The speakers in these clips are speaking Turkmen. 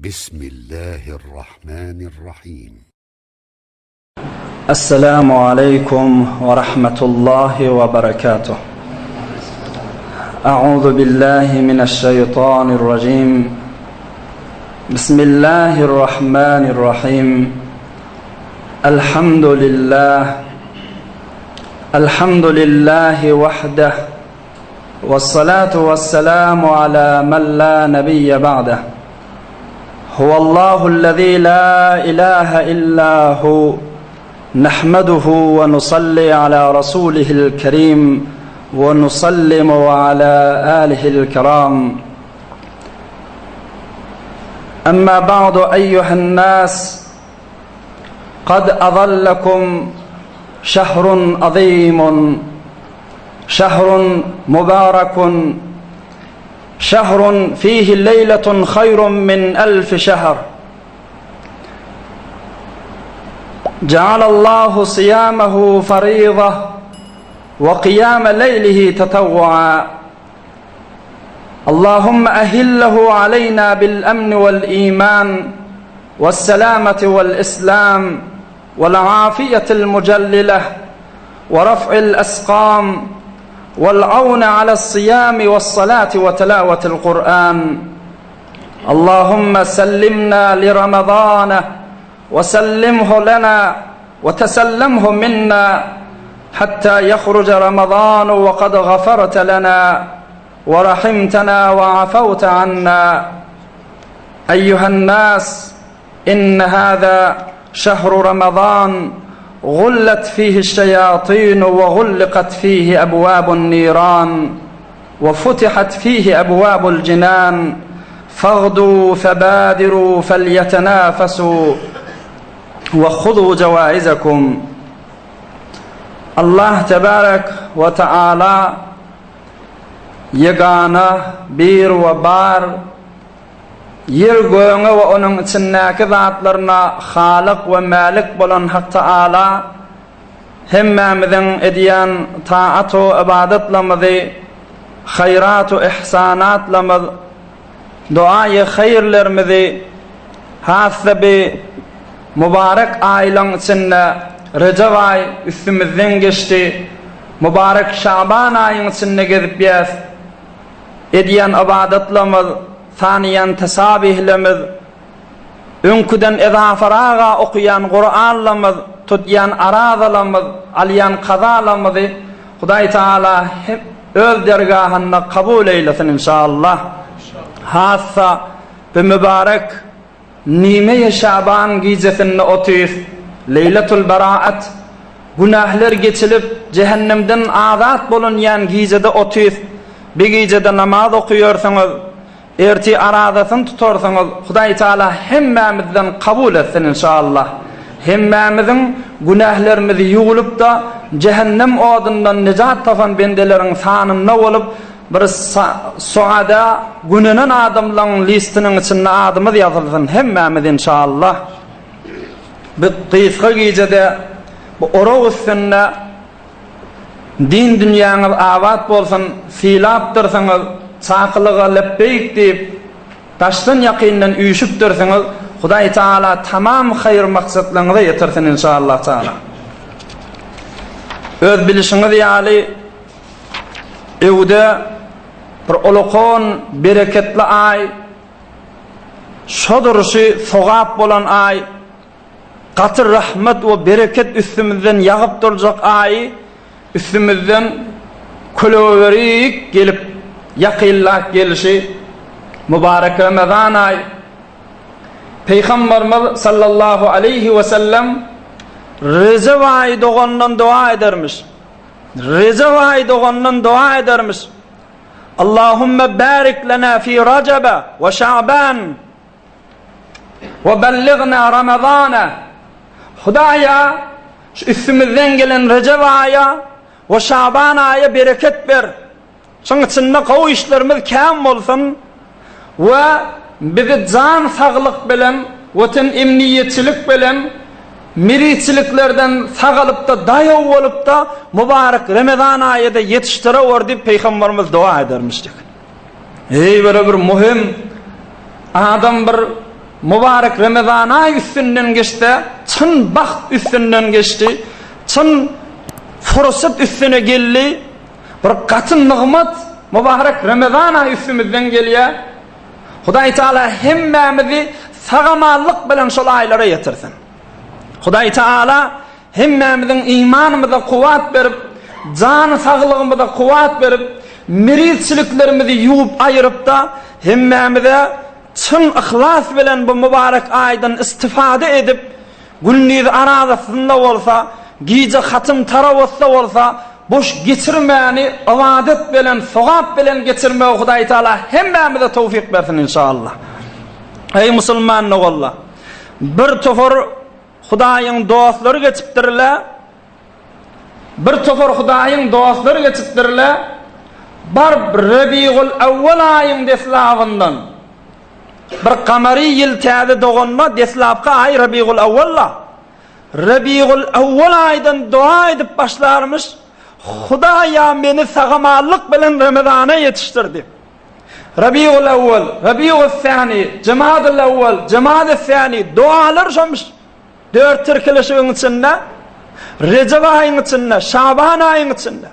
بسم الله الرحمن الرحيم السلام عليكم ورحمة الله وبركاته أعوذ بالله من الشيطان الرجيم بسم الله الرحمن الرحيم الحمد لله الحمد لله وحده والصلاة والسلام على من لا نبي بعده هو الله الذي لا إله إلا هو نحمده ونصلي على رسوله الكريم ونسلم على آله الكرام أما بعد أيها الناس قد أظلكم شهر عظيم شهر مبارك شهر فيه ليلة خير من ألف شهر جعل الله صيامه فريضة وقيام ليله تطوعا اللهم أهله علينا بالأمن والإيمان والسلامة والإسلام والعافية المجللة ورفع الأسقام والعون على الصيام والصلاة وتلاوة القرآن اللهم سلمنا لرمضان وسلمه لنا وتسلمه منا حتى يخرج رمضان وقد غفرت لنا ورحمتنا وعفوت عنا أيها الناس إن هذا شهر رمضان غلت فيه الشياطين وغلقت فيه أبواب النيران وفتحت فيه أبواب الجنان فاغدوا فبادروا فليتنافسوا وخذوا جوائزكم الله تبارك وتعالى Ýegana, bir we bar, Ýer-göge we onuň içindäki zatlaryna Halyk we Mälik bolan Hak Taala hemmämiziň edýän taat-u ybadatlarymyzy, haýrat-u ihsanatlarymyz, duaýy haýyrlarymyzy has-da bi mübarek aýlaň içinde Rejep aý üstümizden geçdi, mübarek Şaban aýyň içinde gezip ýäs. Edýän ybadatlarymyz, sanaýan tesabihlerimiz, öňküden ezafarak-a okaýan Kuranlarymyz, tutýan arazalarymyz, alýan kazalarymyzy Hudaý Tagala hem öz dergahynda kabul eýlesin inşallah. Hassa bu mübarek Nime-i Şaban gijesinde otys, Leýletul Beraat, günähler geçilip, jähennemden azat bolunýan gijede otys, bi gijede namaz okaýarsyňyz, ertir arazasyny tutarsyňyz, Hudaý Taala hemmämizden kabul etsin inşallah. Hemmämiziň günählerimizi ýuwulyp-da, jähennem odundan nejat tapan bendeleriň sanynda bolup, Bir suada günenen adamlaň listiniň içinde adymyz ýazylsyn hemmämiz inşallah. Bu gysga gijede bu orak üstünde din dünýäňiz abat bolsun sylapdyrsyňyz çakylyga lepbeýk diýip daşdan ýakyndan üýşüpdirsiňiz Hudaý Taala tamam haýyr maksatlaryňyza ýetirsin inşallah Taala. Öz bilişiňiz ýaly Öwde bir ulakan bereketli aý, şo durşy sogap bolan aý, gaty rahmet we bereket üstümizden ýagyp durjak aýy üstümizden kölegeberik gelip ýakynlap gelşi mübarek Ramazan aý. Pygamberimiz sallallahu aleýhi we sellem Rejep aýy dogandan doga edermiş. Rejep aýy dogandan doga edermiş. Allahümme barik lena fi Rajaba we Şaban we belligna Ramazana. Hudaýa şu üstümizden gelen Rejep aýa we Şaban aýa bereket ber. Şoň içinde gowy işlerimiz kän bolsun we bizi jan saglyk bilen, watan emniýetçilik bilen miriçiliklerden sagalypda daýaw bolupda mübarek Remezan aýyda ýetişdirewor diýip Pygamberimiz doga edermişdik. Eý bire bir muhim adam bir. Mübarek Remezan aý üstünden geçse, çyn bagt üstünden geçdi, çyn fursat üstüne geldi, bir gaty nygmat Mübarek Remezan aý üstümizden gelýär. Hudaý Teala hemmämizi sag-amanlyk bilen şol aýlara ýetirsin. Hudaý Teala hemmämiziň imanymyza kuwwat berip, jan saglygymyza kuwwat berip, merizçiliklerimizi ýuwup aýyryp-da, hemmämize çyn yhlas bilen bu mübarek aýdan istifade edip, gündiz arazasynda bolsa, gije hatym tarawusda bolsa, boş geçirmäni ybadat bilen, sogap bilen geçirmegi Hudaý Teala hemmämize towfyk bersin inşallah. Eý musulman doganlar! Bir topar Hudaýyň dostlary geçipdirler. Bir topar Hudaýyň dostlary geçipdirler. Baryp Rebigul Awwal aýyň deslabyndan bir kamary ýyl täze doganda deslapky aý Rebigul Awwal-la. Rebigul Awwal aýdan doga edip başlarmyş, Hudaýa meni sag-amanlyk bilen Remezana ýetişdir diýip. Rabiul awwal, Rabiul sani, Jemadul awwal, Jemadus sani dogalar şomuş. Dört tirkilişigiň içinde, Rejep aýyň içinde, Şaban aýyň içinde,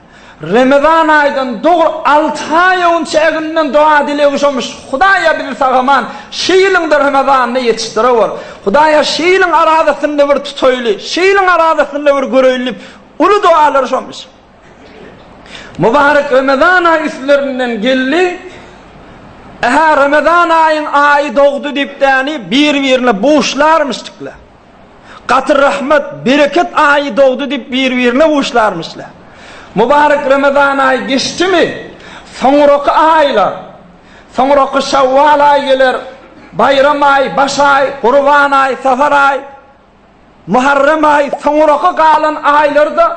Remezan aýdan dogry alty aýyň çäginden doga dilegi şomuş. Hudaýa bizi sag-aman şu ýylyň-da Remezanyny ýetişdirewor. Hudaýa şu ýylyň arazasynda bir tutaýly, şu ýylyň arazasynda bir göreýli diýip uly dogalar şomuş. Mübarek Remezan aýy üstlerinden geldi. Ähä, Remezan aýyň aýy dogdy diýip däni bir-birine buşlarmyşdyklar. Gaty rahmet, bereket aýy dogdy diýip bir-birine buşlarmyşlar. Mübarek Remezan aýy geçdimi, soňraky aýlar, soňraky Şawwal aýy geler, Baýram aýy, Baş aý, Gurban aýy, Safar aýy, Muharrem aýy soňraky galan aýlarda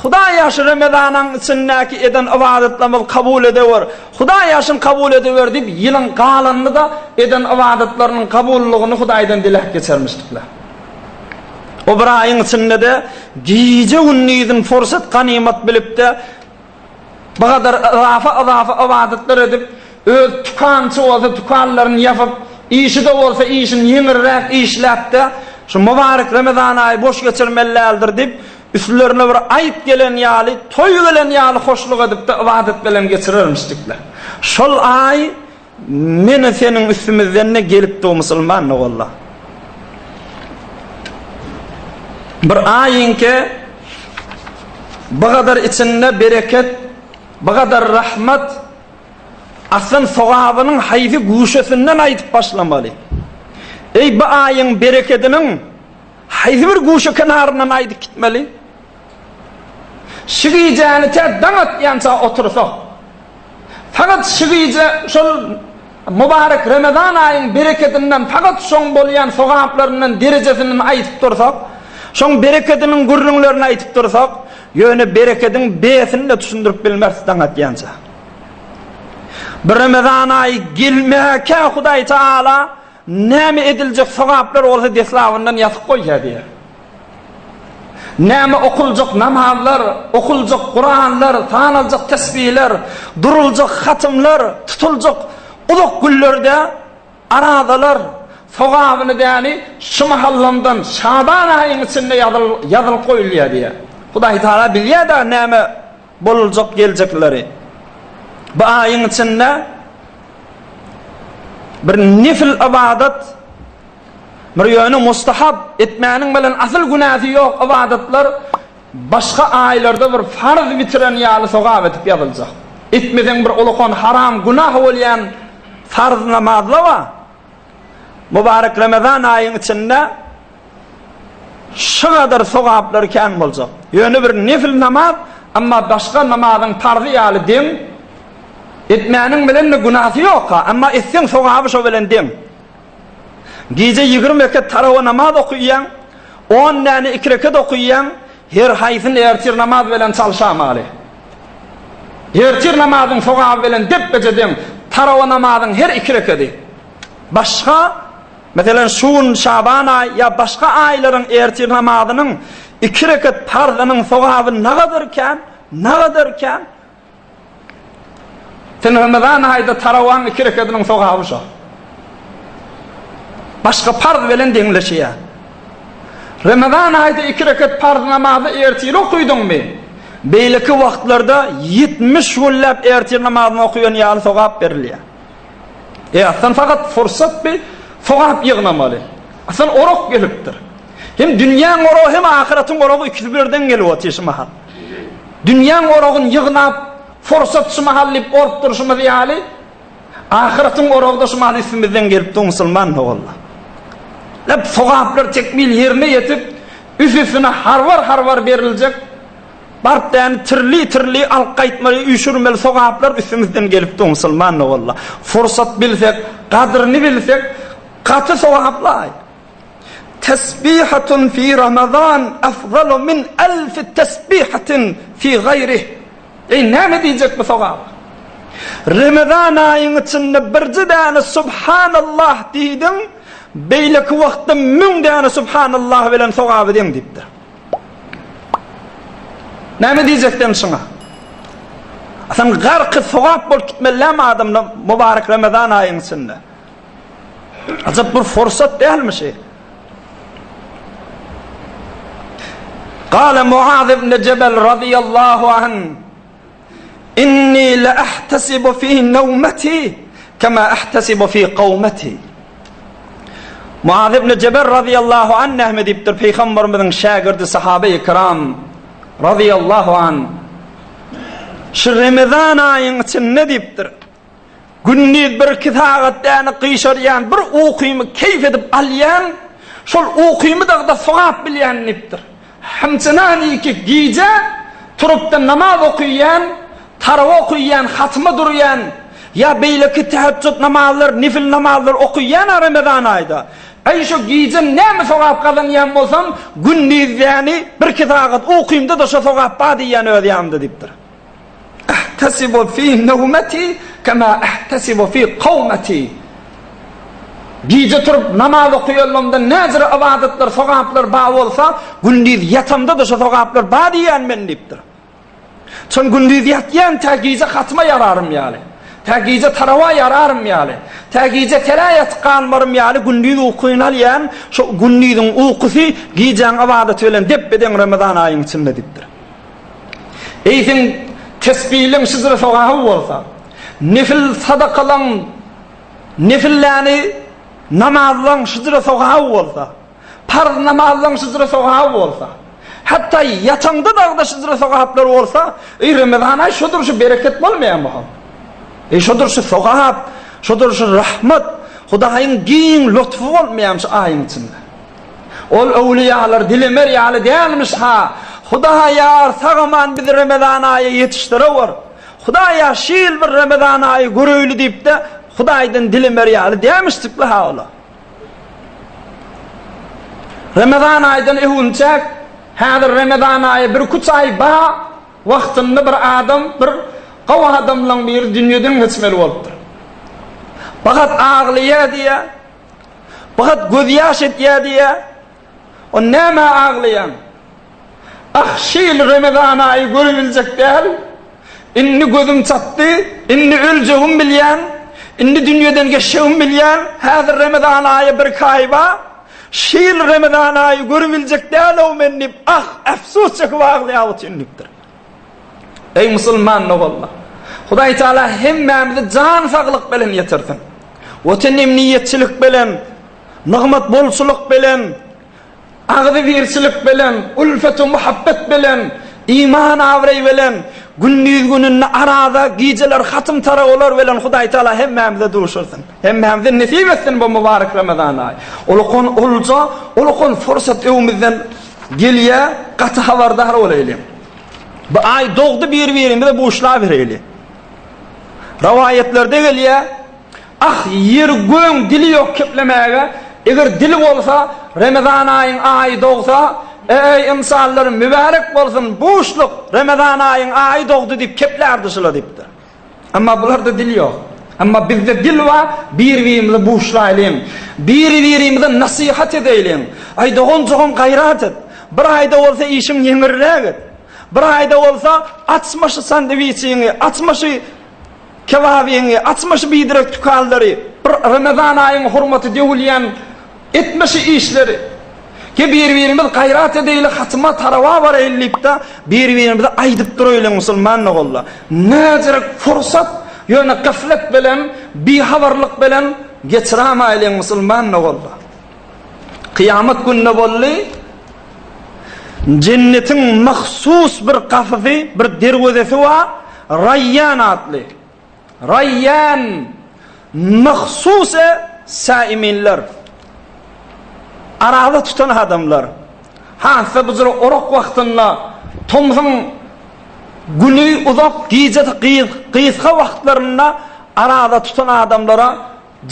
Hudaý şu Remezanyň içindäki eden ybadatlarymyzy kabul edewer, Hudaý şuny kabul edewer diýip ýylyň galanyny-da eden ybadatlarynyň kabullygyny Hudaýdan diläp geçermişdikler. O bir aýyň içinde-de gije-gündizin pursat ganymat bilip-de Bu gadar yzafa-yzafa ybadatlar edip, öz tükançy bolsa tükanlaryny ýapyp, işi-de bolsa işini ýeňilräk işläp-de, şu mübarek Remezan aýy boş geçirmeli däldir diýip, üstlerine bir aýyp gelen ýaly, toý gelen ýaly hoşluk edip-de ybadat bilen geçirermişdikler. Şol aý Meni seniň üstümizden-de gelipdi musulman walla. Bir aýyňky bu gadar içinde bereket, bu gadar rahmat, aslyn sogabynyň haýsy guşesinden aýdyp başlamaly. Eý bu aýyň berekediniň haýsy bir guşe kenaryndan aýdyp gitmeli? Şu gijäni tä daň atýança otursak, Fakat şu gije şol mübarek Remezan aýyň berekedinden fakat şoň bolýan sogaplaryndan derejesinden aýdyp dursak, şoň berekediniň gürrüňlerini aýdyp dursak, ýöne berekediň B-sini-de düşündirip bilmeris daň atýança. Bir Remezan aýy gelmäkä Hudaý Taala näme ediljek sogaplar bolsa deslabyndan ýazyp goýýar diýýär. Näme okuljak namazlar, okuljak Kuranlar, sanaljak tesbihler, duruljak hatymlar, tutuljak uzak günlerde arazalar, sogabyny däli şu mahallamdan Şaban aýyň içinde ýazylyp goýulýar diýýär. Hudaý Taala bilýär-de näme boluljak geljekleri. Bu aýyň içinde bir nefil ybadat Bir ýöne mustahap, etmäniň bilen asyl günäsi ýok ybadatlar başga aýlarda bir farz bitiren ýaly sogap edip ýazyljak. Etmeseň bir ulukan haram günah bolýan farz namazlar bar. Mübarek Ramazan aýyň içinde şu gadar sogaplar kän boljak. Ýöne bir nefil namaz, emma başga namazyň parzy ýaly deň. Etmäniň bilen-de günäsi ýok-ha, emma etseň sogaby şo bilen deň. Gije 20 reket tarawa namaz okuýaň, on däne iki reket okuýaň, her haýsyny ertir namaz bilen çalşamaly. Ertir namazyň sogaby bilen depbeje deň tarawa namazyň her iki rekedi. Başga, meselen şu gün Şaban aý ýa başga aýlaryň ertir namazynyň iki reket parzynyň sogaby nagadar kän, nagadar kän. Sen Ramazan aýda tarawaň iki rekediniň sogaby şo. Başga parz bilen deňleşýär. Remezan aýda iki rekat parz namazy ertir okydyňmy, beýleki wagtlarda 70 günläp ertir namazyny okaýan ýaly sogap berilýär. E aslan fakat fursat bi sogap ýygnamaly. Aslan orak gelipdir. Hem dünýäň oragy hem ahyratyň oragy ikisi birden gelip otyr şu mahal. Dünýäň oragyny ýygnap fursat şu mahal diýip orup durşumyz ýaly ahyratyň oragy-da şu mahal üstümizden gelip dur musulman doganlar. Hep sogaplar tekmil ýerine ýetip üst-üstüne harbar-harbar beriljek Baryp däni tirli-tirli alyp gaýtmaly, üýşürmeli sogaplar üstümizden gelip dur musulman walla. Fursat bilsek, gadryny bilsek, gaty sogaply aý. Tesbihatun fi Ramazan afzalu min elfi tesbihatin fi gaýrih. Eý näme diýjek bu sogaba? Ramazan aýyň içinde birje däne subhanallah diýdiň, beýleki wagtda 1000 däne subhanallah bilen sogaby deň diýipdir. Näme diýjek sen şuňa? Sen garky sogap bolup gitmelilämi adamda mübarek Ramazan aýyň içinde? Ajap bir fursat dälmi şi? Gala Muaz ibn Jebel radiyallahu anh Inni la ahtasibu fi nawmati kema ahtasibu fi qawmati. Muaz ibn Jebel radıyallahu anh näme diýipdir? Peygamberimiziň şägirdi sahabe-i kiram radıyallahu anh. Şu Ramazan aýyň içinde diýipdir. Gündiz bir-iki sagat däne gyşarýan bir ukymy keýp edip alýan, şol ukymy dagda sogap bilýän diýipdir. Hymçynaniki gije turupda namaz okyýan, tarawa okyýan, hatyma durýan, ýa beýleki täheçjut namazlar, nefil namazlar okyýan-a Remezan aýda. Äý şo gije näme sogap gazanýan bolsam, gündiz däni bir-iki sagat ukymda-da şo sogap bar diýýän öz ýanymda diýipdir. Ahtasibu fi newmeti kema ahtasibu fi kawmeti. Gije turup namaz okaýanlygymda näjüre ybadatlar, sogaplar bar bolsa, gündiz ýatamda-da şo sogaplar bar diýýän men diýipdir. Çün gündiz ýatýan tä gije hatyma ýararym ýaly, tä gije tarawa ýararym ýaly, tä gije terä ýatyp galmarym ýaly gündiz ukyny alýan, şo gündiziň ukusy gijäň ybadaty bilen depbe-deň Ramazan aýyň içinde diýipdir. Eýseň tesbileň şyjra sogaby bolsa, nefil sadakalaň, nefilläni namazlaň şyjra sogaby bolsa, parz namazlaň şyjra sogaby bolsa, hatda ýataňda dagda şyjra sogaplar bolsa, eý Remezan aý şodur şu bereket bolmaýarmy hom? Eý şodur şu sogap, şodur şu rahmat, Hudaýyň giň lutfy bolmaýarmy şu aýyň içinde? Ol öwlüýalar dilemer ýaly dälmiş-ha. Hudaýar sag-aman bizi Remezan aýa ýetişdirewür. Hudaýa şu ýyl bir Remezan aýy göreýli diýip-de, Hudaýdan dilemer ýaly dämişdikle-ha olar. Remezan aýdan öwünçäk, häzir Remezan aýy bir-küç aý ba, wagtynda bir adam, bir gowy adamlaň biri dünýeden geçmeli bolupdyr. Bagat aglaýar diýýär. Bahat gözýaş etýär diýýär. O nämä aglaýaň? Ah, şu ýyl Remezan aýy görübiljek däl. Indi gözüm çatdy, indi öljegim bilýän, indi dünýeden geçjegim bilýän. Häzir Remezan aýy birki aý bar. Şu ýyl Remezan aýy görübiljek däl-ow men diýip, ah, äfsus çekip aglaýar otyryn diýipdir. Eý musulman doganlar! Hudaý Teala hemmämizi jan saglyk bilen ýetirsin. Watan emniýetçilik bilen, nygmat bolçulyk bilen, agzybirçilik bilen, ulfet we muhabbet bilen, iman abraý bilen, gündiz gününde araza, gijeler hatym tarawalar bilen Hudaý Teala hemmämize duşursyn. Hemmämize nesip etsin bu mübarek Ramazan aýy. Ulukan olja, ulukan fursat öwümizden gelýär, gaty habardar bolaýlyň. Bu aý dogdy bir-birimize buşlabereli. Rowaýatlarda gelýär, Ah, ýer göň dili ýok keplemäge, eger dili bolsa, Remezan aýyň aýy dogsa, Eý, ynsanlar, mübärek bolsun, buşluk, Remezan aýyň aýy dogdy diýip keplärdi şular diýipdir. Emma bularda dil ýok. Emma bizde dil bar, bir-birimizi buşlaýlyň. Bir-birimize nasihat edeýliň. Aý dogan-jogan gaýrat et. Bir aýda bolsa işiň ýeňilräk et. Bir aýda bolsa açma şu sandwiçiňi, açma şu kebabyňy, açma şu biderek dükanlary. Bir Ramazan aýyň hormaty döwülýän. Etme şu işleri. Ge bir-birimiz gaýrat edeýli hatyma tarawa baraýly diýip-de bir-birimize aýdyp duraýlyň musulman doganlar. Näzirek pursat ýöne gaflet bilen, bihabarlyk bilen geçiramaýlyň musulman doganlar. Kyýamat gününe boldy. Jennetiň mahsus bir gapysy, bir derwezesi bar, Raýýan atly. Raýýan mahsus-e saiminler. Araza tutan adamlar. Has-da bu jyr orak wagtynda tomsuň güni uzak, gijesi gysga wagtlarynda araza tutan adamlara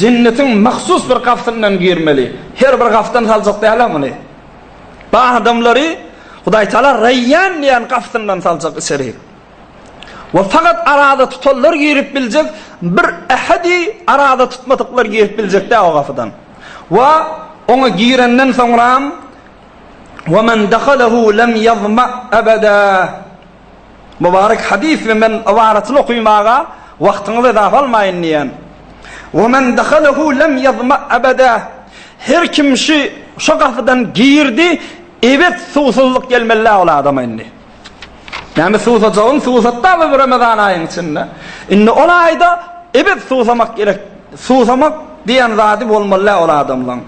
jennetiň mahsus bir gapysyndan girmeli. Her bir gapydan saljak däl-ä muny. Bu adamlary Hudaý Taala Raýýan diýen gapysyndan saljak içeri. We fakat araza tutanlar girip biljek, bir ähedi araza tutmadyklar girip biljek däl o gapydan. We oňa girenden soňram we men dahalehu lem ýazma ebeda. Mübarek hadys we men ybaratyny okymaga wagtyňyzy edafa almaýyn diýen. We men dahalehu lem ýazma ebeda. Her kim şu şo gapydan girdi, ebet suwsuzlyk gelmeli däl ol adama indi. Näme suwsajagyň suwsatdamy bu Ramazan aýyň içinde? Indi ol aýda ebet suwsamak gerek. Suwsamak diýen zady bolmaly ol adamlaň.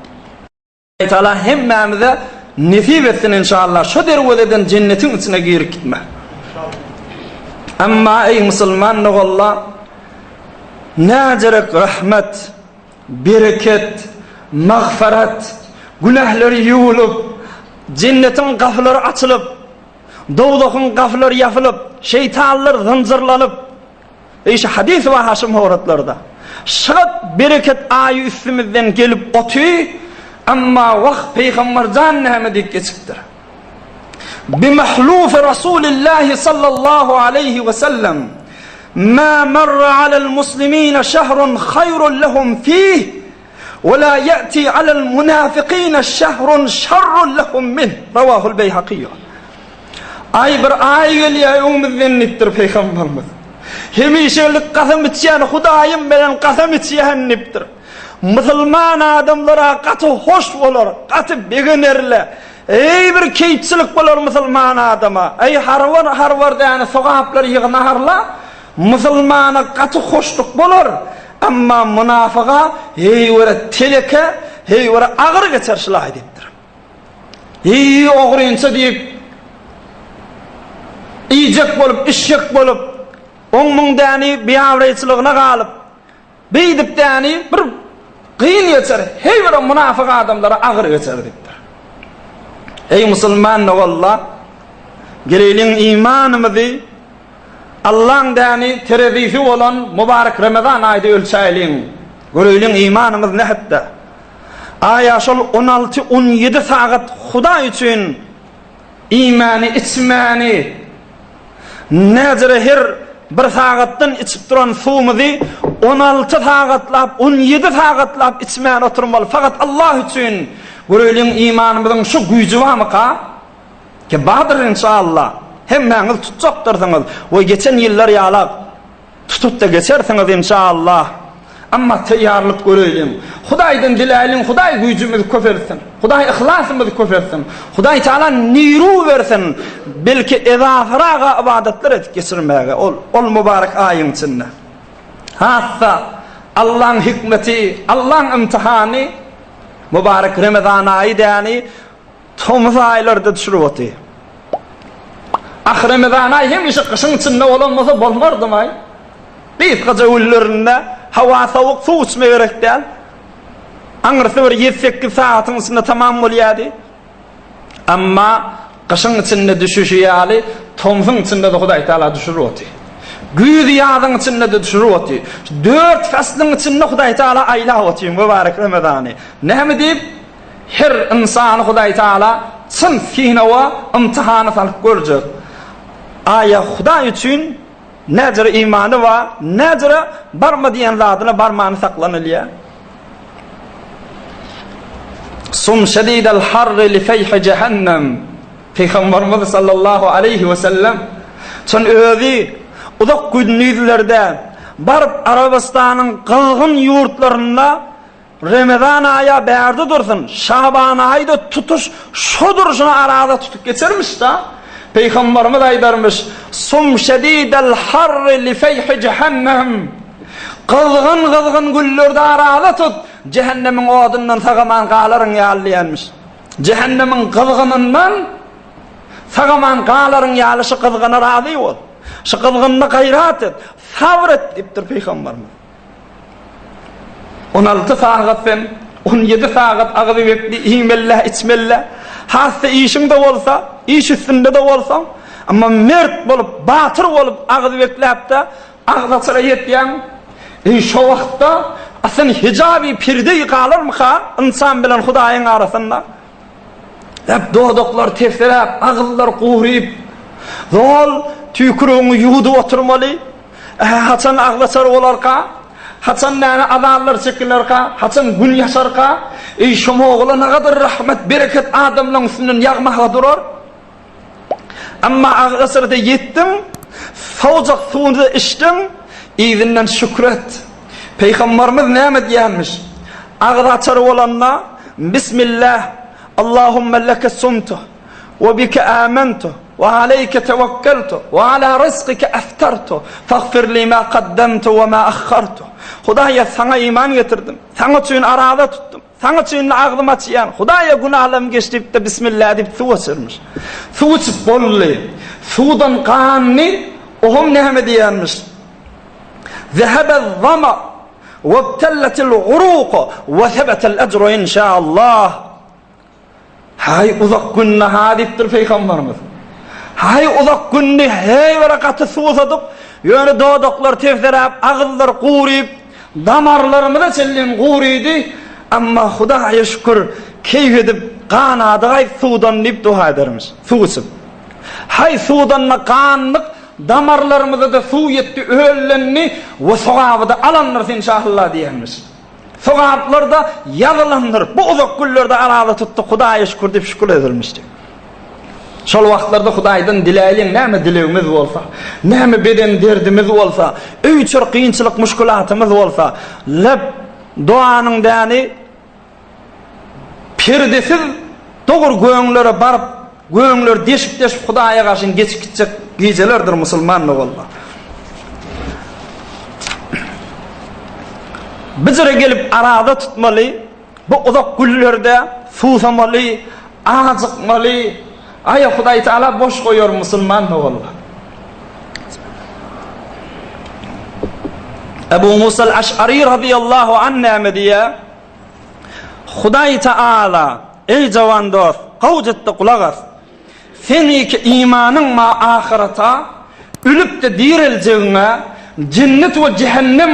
Allah Teala hemmämize nesip etsin inşallah şu derwezeden jennetiň içine girip gitme. Emma eý musulman doganlar näjerek rahmet, bereket, magfyrat, günähleri ýuwulyp, jennetiň gapylary açylyp, Dowzahyň gapylary ýapylyp, şeýtanlar zynjyrlanyp, eý şu hadys bar Haşym horatlarda. Şygat bereket aýy üstümizden gelip oty, emma wah Pygamber jan näme diýip geçipdir. Bimahlufi Rasulillahi sallallahu aleýhi we sellem Ma marra alel muslimina şehrun haýrun lehum fih We la ýe'ti alel munafikine şehrun şerrun lehum minh. Rawahul Beýhakiýu. Aý bir aý gelýär öňümizden diýipdir Pygamberimiz. Hemişelik kasam içýän Hudaýym bilen kasam içýän diýipdir. Musulman adamlara gaty hoş bolar, gaty begenerler. Eý bir keýpçilik bolar musulman adama. Eý harwar harwar däne sogaplary ýygnarlar. Musulmana gaty hoşluk bolar, emma munafyga heýwere teleke, heýwere agyr geçer şulaý diýipdir. Heý ogrynça diýip, iýjek bolup, içjek bolup, oň muň däni biabraýçylygyna galyp, Beýdip däni bir gyn geçer, heý bir munafyk adamlara agyr geçer diýipdir. Eý musulman doganlar, geleýliň imanymyzy Allaň däni terezisi bolan mübarek Ramazan aýda ölçäýliň. Göreýliň imanymyz nähitde. Aýa şol 16-17 sagat Hudaý üçin iýmäni, içmäni, Näzire her bir sagatdan içip duran suwumyzy 16 sagatlap, 17 sagatlap içmän oturmaly. Fakat Allah üçin. Göreýliň imanymyzyň şu güýji barmyka? Ki bardyr inşallah. Hemmäňiz tutjakdyrsyňyz we geçen ýyllar ýalak Tutup-da geçersiňiz inşallah. Emma taýýarlyk göreýliň. Hudaýdan diläýliň, Hudaý güýjümizi köpeltsin. Hudaý yhlasymyzy köpeltsin. Hudaý Taala niru bersin. Belki ezasyraga ybadatlar edip geçirmäge ol ol mübarek aýyň içinde. Has-da Allaň hikmeti, Allaň imtihany mübarek Remezan aýy däni Tomus aýlarda düşürip oty. Ah Remezan aý hemişe gyşyň içinde bolan bolsa bolmardymaý. Gysgaja günlerinde hawa sowuk suw içme gerek däl. Aňyrsy bir ýedi-sekiz sagatyň içinde tamam bolýardy. Emma gyşyň içinde düşüşi ýaly tomsuň içinde-de Hudaý Taala düşürip oty. Güýz ýazyň içinde-de düşürip oty. Dört faslyň içinde Hudaý Taala aýlap oty mübarek Remezany. Näme diýip? Her ynsany Hudaý Taala çyn synawa, ymtihana salyp görjek. Aýa Hudaý üçin näjere imany bar, näjere barma diýen zadyna barmany saklanylýar. Sum şedidel harri li feýhi jehennem. Pygamberimiz sallallahu aleýhi we sellem çyn özi uzak gündizlerde baryp Arabystanyň gyzgyn ýurtlarynda. Remezan aýa bärde dursun, Şaban aýy-da tutuş şo durşuna araza tutup geçermiş-da. Pygamberimiz aýdarmyş, Sum şedidel harri li feýhi jehennem. Gyzgyn-gyzgyn günlerde araza tut, jähennemiň odundan sag-aman galaryň ýaly diýenmiş. Jähennemiň gyzgynyndan sag-aman galaryň ýaly şu gyzgyna razy bol. Şu gyzgynda gaýrat et, sabyr et diýipdir pygamberimiz. 16 sagat sen, 17 sagat agzy bekli iýmeli, içmeli. Hassa işiň-de bolsa, iş üstünde-de bolsaň, amma mert bolup, batyr bolup agzy bekläp-de, agzaçara ýetýäň. Eý, şo wagtda aslyn hijabi perdeý galarmyka ynsan bilen Hudaýyň arasynda? Hep dodaklar tebsiräp, agyzlar guryp, zol tüýkürigiňi ýuwudyp oturmaly. Ähä, haçan agzaçar bolarka? Haçan näme azarlar çekilerka? Haçan gün ýaşarka? Eý, şo mogula nagadyr rahmet, bereket adamlaň üstünden ýagmaga durar. Emma agzaçarda ýetdiň, sowjak suwuny-da içdiň, yzyndan şükür et. Pygambarymyz näme diýenmiş? Agzaçar bolanda, Bismillah, Allahumma leke sumtu, we bike amentu, we aleyke tewekkeltu, we ala rizkike eftartu, fagfir li ma kaddamtu we ma ahhartu. Hudaýa saňa iman getirdim, saňa üçin araza tutdum. Saňa üçin agzym açýan, Hudaýa günahlarym geç diýip-de Bismillah diýip suw içirmiş. Suw içip boldy. Suwdan gandy, ohm näme diýenmiş? Zehebez-zama webtelletil uruq we sebetel ejru inşaallah. Haý uzak günde ha diýipdir Pygamberimiz. Haý uzak günde heý bir gaty suwsadyk, ýöne dodaklar tebseräp, agyzlar guryp, damarlarymyza çenli gurydy, emma Hudaýa şükür, keýp edip ganadygaý suwdan diýip doga edermiş, suw içip. Haý suwdan-da gandyk, damarlarymyza-da suw ýetdi, öllendi we sogaby-da alandyrys inşallah diýenmiş. Sogaplar-da ýazylandyr. Bu uzak günlerde araza tutduk, Hudaýa şükür diýip şükür edilmişdi. Şol wagtlarda Hudaýdan diläýliň, näme dilegimiz bolsa, näme beden derdimiz bolsa, öý-içer kynçylyk muşkulatymyz bolsa, lep doganyň däni perdesiz dogry göňlere baryp, göňleri deşip-deşip Hudaýa garşy geçip gitjek gijelerdir musulman doganlar. Bijire gelip araza tutmaly, bu uzak günlerde suwsamaly, ajykmaly. Aý Hudaý Taala boş goýar musulman doganlar. Ebu Musa al-Aş'ari radıyallahu anh näme diýýär? Hudaý Taala, eý jawan dost, gowjetde gulak as. Seňki imanyň ma ahyrata, ölüp-de direljegiňe, jennet we jähennem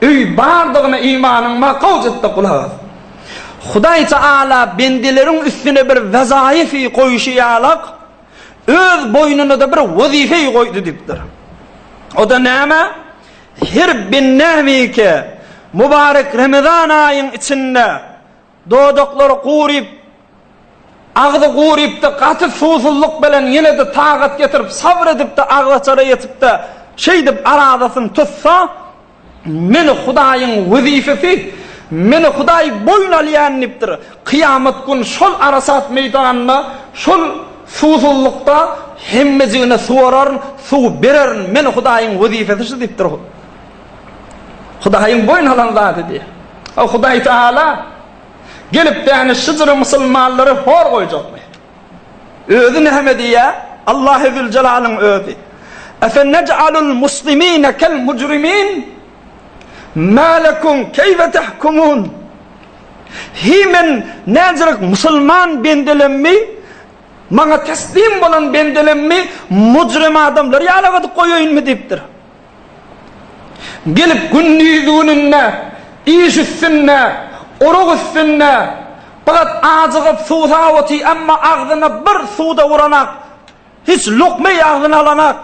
öý bardygyna imanyň ma gowjetde gulak as. Hudaý Taala bendeleriň üstüne bir wezaýyfy goýşy ýalak, öz boýnuna-da bir wezifeý goýdy diýipdir. O-da näme? Her bendämike mübarek Remezan aýyň içinde dodaklary guryp, agzy gurypdy, gaty suwsuzlyk bilen ýene-de tagat getirip, sabyr edip-de agzaçara ýetip-de, şeýdip arazasyny tutsa, Meni Hudaýyň wezipesi, meni Hudaý boýun alýan diýipdir. Kyýamat gün şol Arasat meýdanynda, şol suwsuzlykda hemmejigine suwararyn, suw bererin, meni Hudaýyň wezipesi şu diýipdir. Hudaýyň boýun alan zady diýýär. Hudaý Taala gelip däni şyjyry musulmanlary hor goýjakmy? Özi näme diýýär? Allahy Züljelalyň özi. Efenec'alul muslimine kel mujrimin? Ma lekum keýfe tahkumun? Hi men näzirek musulman bendelemmi, maňa teslim bolan bendelemmi mujrim adamlar ýaly edip goýaýynmy diýipdir. Gelip gündiz gününde, iş üstünde, urug üstünde, fakat ajygyp suwsap oty, emma agzyna bir suw-da uranak, hiç lukma agzyna alanak.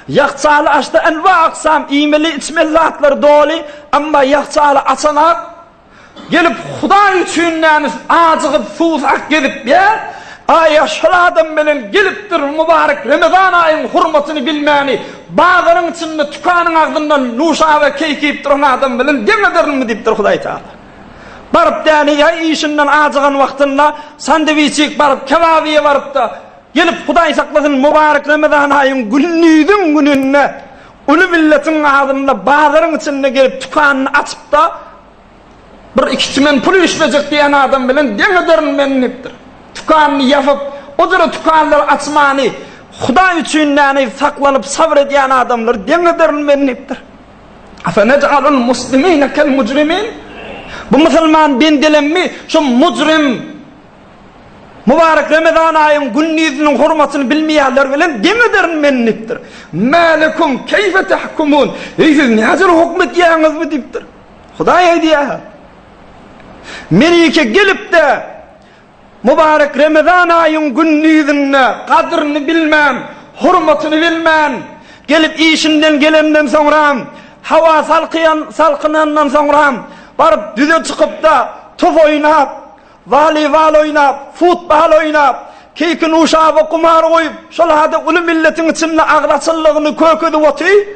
Ýahçaly açda enwa-aksam iýmeli-içmeli zatlar doly, emma ýahçaly açanak. Gelip Hudaý üçin näme ajygyp suwsak gezip ýa aýa şol adam bilen gelipdir mübarek Remezan aýyň hurmatyny bilmäni bazaryň içinde tükanyň agzynda nuşaba keýkip duran adam bilen deň ederinmi diýipdir Hudaý Taala. Baryp däni ýa işinden ajygan wagtynda sandiwiçik baryp kebap iýe barypda, gelip Hudaý saklasyn mübarek Remezan aýyň gündiziň gününde uly milletiň agzynda bazaryň içinde gelip tükanyny açypda bir iki tümen pul işlejek diýen adam bilen deň ederin men diýipdir. Tükanyny ýapyp, o jüre tükanlary açmany Hudaý üçin däni saklanyp sabyr edýän adamlary deň ederin men diýipdir. Afenec'alul muslimine kel mujrimin? Bu musulman bendelemmi şu mujrim Mübarek Remezan aýyň gündiziniň hormatyny bilmeýänler bilen deň ederin men diýipdir. Mälekum keýfe tahkumun? Eý siz näjür hukm edýäňizmi diýipdir. Hudaý aýdýar. Melike gelip-de Mübarek Remezan aýyň gündizinde gadryny bilmän, hormatyny bilmän, gelip işinden gelenden soňram, hawa salkyan, salkynandan soňram, baryp düze çykyp-da, top oýnap, woleýbol oýnap, futbol oýnap, keýki-nuşaba gumar goýup, şol hada uly milletiň içinde agzaçyllygyny kökezip otyr.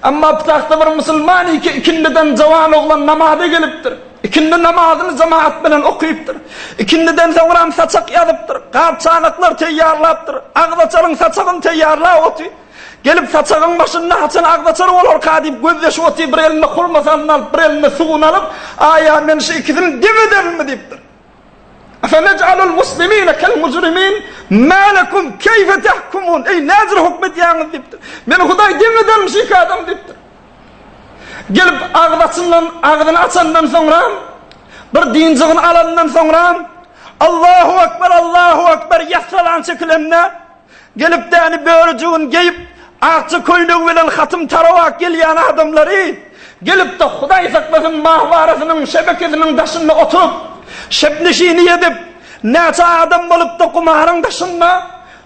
Emma pytahda bir musulman iki ikindiden jawan oglan namaza gelipdir. Ikindi namazyny jemagat bilen okypdyr. Ikindiden soňram saçak ýazypdyr. Gap-çanaklar teýýarlapdyr. Agzaçaryň saçagyny teýýarlap otyr. Gelip saçagyň başynda haçan agzaçar bolarka diýip gözleşip otyr. Bir elinde hurmasyny alyp, bir elinde suwuny alyp, Aýa, men şu ikisini dem ederinmi diýipdir. Efenec'alul muslimine kel mujrimin ma lekum keýfe tahkumun. Eý, näjür hukm edýäňiz diýipdir. Meni Hudaý deň edermi şu iki adam diýipdir. Gelip agyz açyndan, agzyny açandan soňra, bir dynjygyny alandan soňra, Allahu Ekber, Allahu Ekber ýassalan çekilende, gelip däni börüjigini geýip, akja köýnegi bilen hatym tarawak gelýän adamlary, gelip-de Hudaý saklasyn mahwarasynyň şebekesiniň daşynda oturyp, şebneşini edip, näçe adam bolup-da gumaryň daşynda,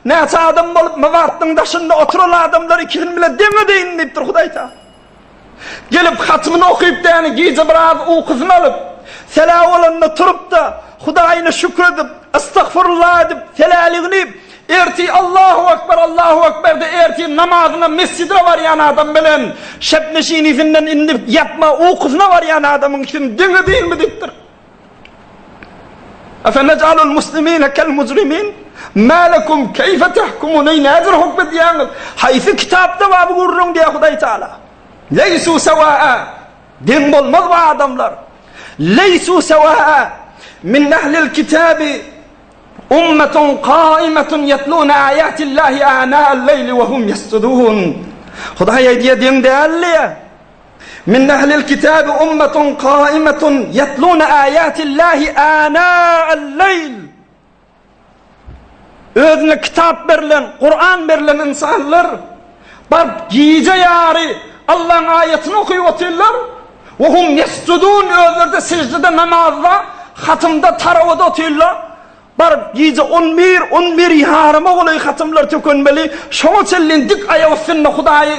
Näçe adam bolup Mybatnyň daşynda oturan adamlar ikisini bile deň edeýin diýipdir Hudaý Taala. Gelip hatymyny okyp däni gije biraz ukusyny alyp, sela bolanda turup-da Hudaýyna şükür edip, estagfurullah edip, seläligini ertir Allahu Ekber, Allahu Ekber de ertir namazyna mesjide barýan adam bilen şepneşinisinden indi ýatma ukusyna barýan adamyň ikisini deň edeýinmi diýipdir. Efenec'alul muslimine kel mujrimin? Ma lekum keýfe tahkumun? Eý näjür hukm edýäňiz? Haýsy kitapda bar bu gürrüň diýýär Hudaý Taala. Leýsu sewaa. Deň bolmaz bu adamlar. Leýsu sewaa. Min ehlil kitabi ummetun kaimetun yetluna ayatillahi ana'al leýli we hum yesjudun. Hudaý aýdýar deň däl diýýär. Min ehlil kitabi ummetun kaimetun ýetlune aýatillahi ana'al leýl. Özüne kitap berlen, Kur'an berlen insanlar baryp gije ýary Allaň aýatyny okyp otyrlar. We hum ýesjudun özleri-de seždede namazda, hatymda, tarawada otyrlar. Baryp gije on bir, on bir ýaryma golaý hatymlar tökenmeli, şoňa çenli dik aýak üstünde Hudaýy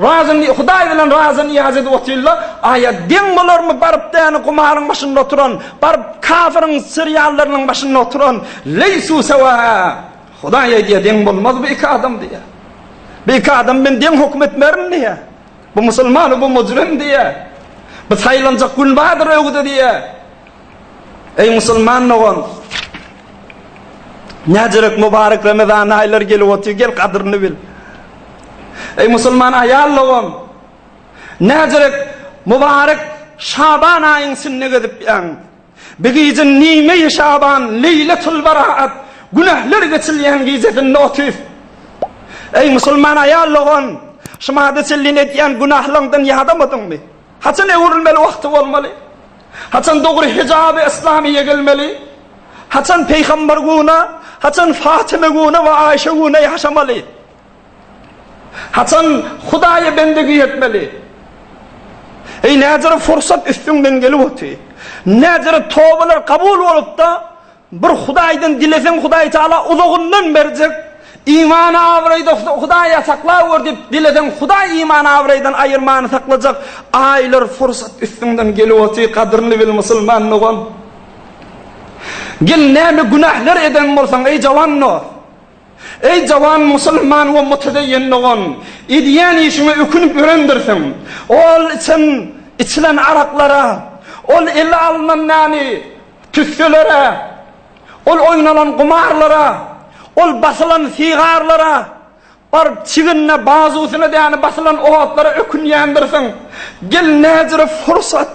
razy, Hudaý bilen razy nyýaz edip otyrlar. Aýa deň bolarmy baryp däni gumaryň başynda oturan, baryp kafyryň seriallarynyň başynda oturan, leýsu sewaa. Hudaý aýdýar, deň bolmaz bu iki adam diýýär. Bu iki adam men deň höküm etmerin diýýär. Bu musulman, bu mujrim diýýär. Bu saýlanjak gün bardyr öwgüde diýýär. Eý musulman dogan! Näjerek mübarek Ramazan aýlary gelip otyr, gel gadyryny bil. Eý musulman aýal dogan! Näjerek mübarek Şaban aýyň içinde gezip ýaň. Bir gije nime Şaban, Leýletul Baraat, günähler geçilýän gijesinde otyr. Eý musulman aýal dogan! Şu mada çenli edýän günählaryňdan ýadamadyňmy? Haçan öwrülmeli wagty bolmaly? Haçan dogry hijaby yslamy ýegilmeli? Haçan Peýgamber guna, haçan Fatyma guna we Aýşe guna ýaşamaly? Haçan Hudaýa bendegi etmeli? Eý näjere fursat üstüňden gelip oty. Näjere tobalar kabul bolupda, Bir Hudaýdan dileseň Hudaý Taala uzagyndan berjek, iman abraýda Hudaýa saklawer diýip dileseň Hudaý iman abraýdan aýyrmany saklajak aýlar fursat üstüňden gelip otyr gadyryny bil musulman dogan. Gel näme günähler eden bolsaň eý jawan dost. Eý jawan musulman we mutedeýin dogan, edýän işiňe ökünip ýörendirsiň. Ol içen, içilen araklara, Ol ele alnan näni tüsselere, ol oýnalan gumarlara, ol basylan sigarlara, Baryp çiginine, bazusyna däni basylan otlara ökünýändirsiň. Gel näjüre fursat,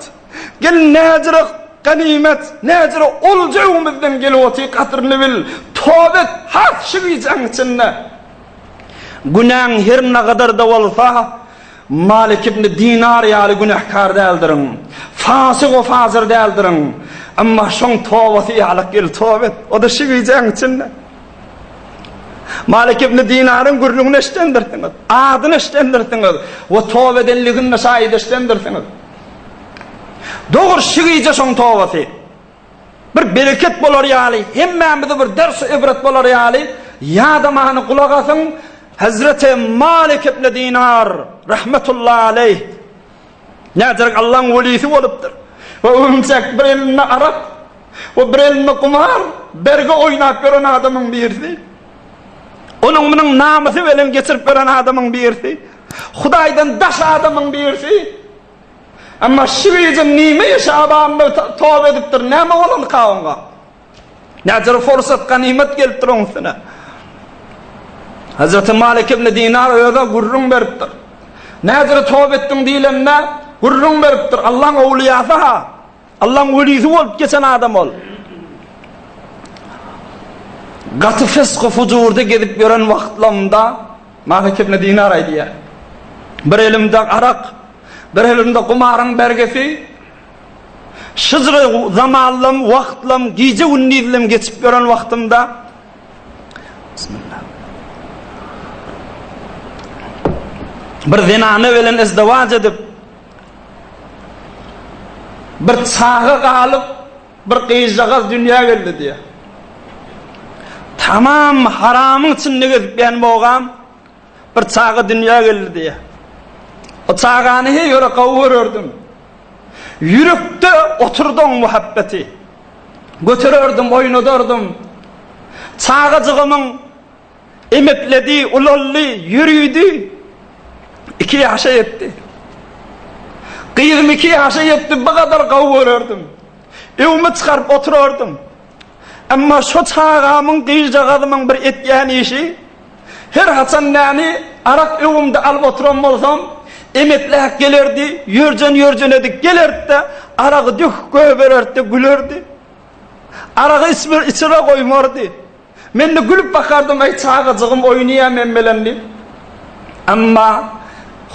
gel näjüre ganymet, näjüre olja öňümizden gelip otyr, gadyryny bil, toba et, has şu gijäň içinde. Günäň her nagadar-da bolsa, Malik ibn Dinar ýaly günäkär däldirin, fasyk we fajyr däldirin. Emma şoň tobasy ýalyk gel toba et, o-da şu gijäň içinde. Malik ibn Dinaryň gürrüňini eşidendirsiňiz, adyny eşidendirsiňiz we toba edenligine şaýyt eşidendirsiňiz. Dogry şu gije şoň tobasy. Bir bereket bolar ýaly, hemmämize bir ders ibret bolar ýaly, ýadamany gulak asyň, Hazreti Malik ibn Dinar rahmetullahi aleýh näderek Allaň welisi bolupdyr. We öňçäk bir elinde arak, we bir elinde gumar, bergi oýnap ýören adamyň birisi. Onuň munuň namysy bilen geçirip ýören adamyň birisi. Hudaýdan daş adamyň birisi. Emma şu gije nime Şabanda toba edipdir, näme bolanka oňa? Näçe fursat ganymat gelipdir oň üstüne. Hazreti Malik ibn Dinar öze gürrüň beripdir. Näçe toba etdiň diýlende gürrüň beripdir. Allaň owliýasy ha. Allaň welisi bolup geçen adam ol. Gaty fisky fujurda gezip ýören wagtlarynda Malik ibn Dinar aýdýar. Bir elimde arak, bir elimde gumaryň bergisi, şyjry zamanlam, wagtlam, gije-gündizlem geçip ýören wagtymda Bismillah. Bir zenana bilen izdiwaç edip, Bir çaga galyp, bir gyzjagaz dünýä geldi diýýär. Tamam haramyň içinde gezip ýän bogam bir çaga dünýä geldi diýýär. O çagany heý ýöre gowy görerdim. Ýürekde oturdy oň muhabbeti. Götererdim, oýnadardym. Çagajygymyň Emekledi, ulaldy, ýörüdi. Iki ýaşa ýetdi. Gyzym iki ýaşa ýetdi, bu gadar gowy görerdim. Öwüme çykaryp oturardym. Emma şo çagamyň, gyzjagazymyň bir etýän işi, her haçan näni arak öwümde alyp oturan bolsam, emekläp gelerdi, ýörjen-ýörjen edip gelerdi-de, aragy döküp goýbererdi-de, gülerdi. Aragy içire goýmardy. Men-de gülüp bakardym, Eý, çagajygym oýnaýar men bilen diýip. Emma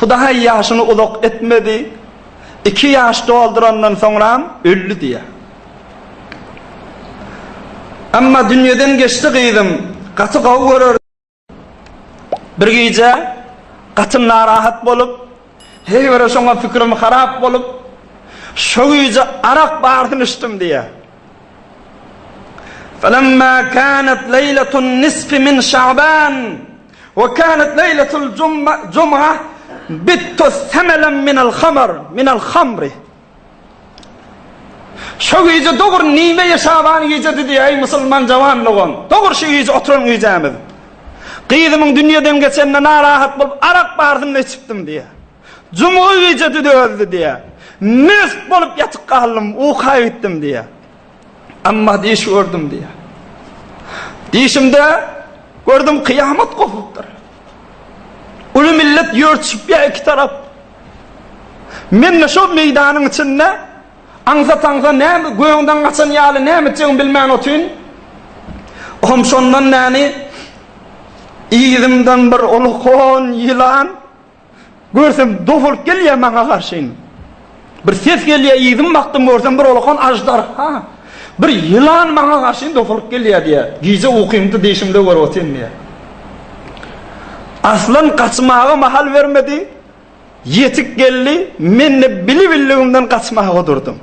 Hudaý ýaşyny uzak etmedi. Iki ýaş doldurandan soňram öldi diýýär. Emma dünýeden geçdi gyzym, gaty gowy görerdim. Bir gije gaty narahat bolup, heý bir şoňa pikirim harap bolup, şo gije arak barysyny içdim diýýär. Felemma kanat leýletun nisfi min Şaban we kanat leýletul jum'a bittu semelen minel hamr minel hamri. Şo gije dogry nime Şaban gijedi diýýär, eý musulman jawan dogan. Dogry şu gije oturan gijämiz. Gyzymyň dünýeden geçenine narahat bolup arak barysyny içipdim diýýär. Jumga gijedi dözdi diýýär. Mest bolup ýatyp galdym, uka gitdim diýýär. Emma diş gördüm diýýär. Dişimde gördüm kyýamat gopupdyr. Uly millet ýörtüşipýär iki tarap. Men-de şol meýdanyň içinde aňsat-aňsat näme göňden gaçan ýaly näme etjegimi bilmän otyryn. Ohm şondan näni yzymdan bir ulkan ýylan görsem dofulyp gelýär maňa garşyn. Bir ses gelýär yzym bakdym görsem bir ulakan aždarha. Bir ýylan maňa garşyn dofulyp gelýär diýýär. Gije ukymda dişimde görüp otyryn diýýär. Aslan gaçmaga mahal bermedi. Ýetik geldi, men-de bilibilligimden gaçmaga durdum.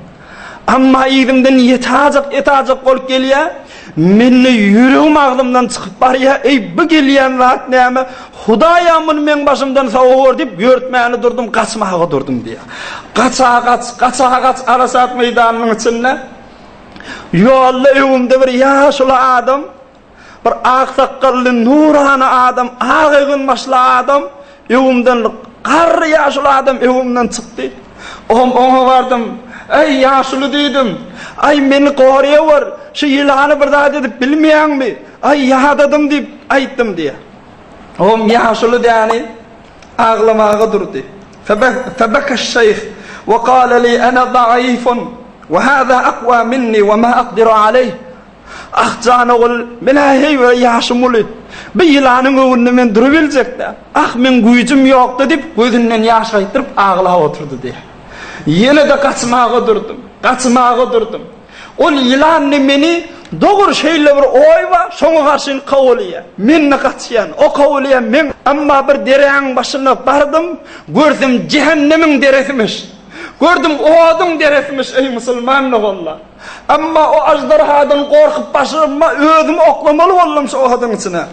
Emma yzymdan ýetajak, etajak bolup gelýär. Mende ýüregim agzymdan çykyp barýar, eý, bu gelýän zat näme? Hudaý-a muny meň başymdan sowuber diýip, ýörtmäne durdum, gaçmaga durdum diýýär. Gaça-gaç, gaça-gaç Arasat meýdanynyň içinde ýolda öňümde bir ýaşuly adam, Bir ak sakgally nurana adam, ak eginbaşly adam öňümden, garry ýaşuly adam öňümden çykdy. Oňa bardym. Eý, ýaşuly diýdim. Aý, meni goraýawor, şu ýylany bir zat edip bilmeýäňmi? Aý, ýadadym diýip aýtdym diýýär. Oňam ýaşuly däni aglamaga durdy. Febeke-şeýh we gale li ene zaifun we haza akwa minni we ma akdiru aleýh. Ah, jan ogul, men-ä heý bir ýaşym uly. Bu ýylanyň öňünde men durubiljek-dä. Ah, meň güýjüm ýok-da diýip, gözünden ýaş gaýtdyryp aglap oturdy diýýär. Ýene-de gaçmaga durdum, gaçmaga durdum. Ol ýylan-da meni dogry şeýle bir oý bar, şoňa garşy kowalaýar. Men-de gaçýan, o kowalaýar, men. Emma bir deräň başyna bardym, görsem jähennemiň deresimiş. Gördüm oduň deresimiş, eý musulman doganlar. Emma o aždarhadan gorkup başyma özümi oklamaly boldum şu oduň içine.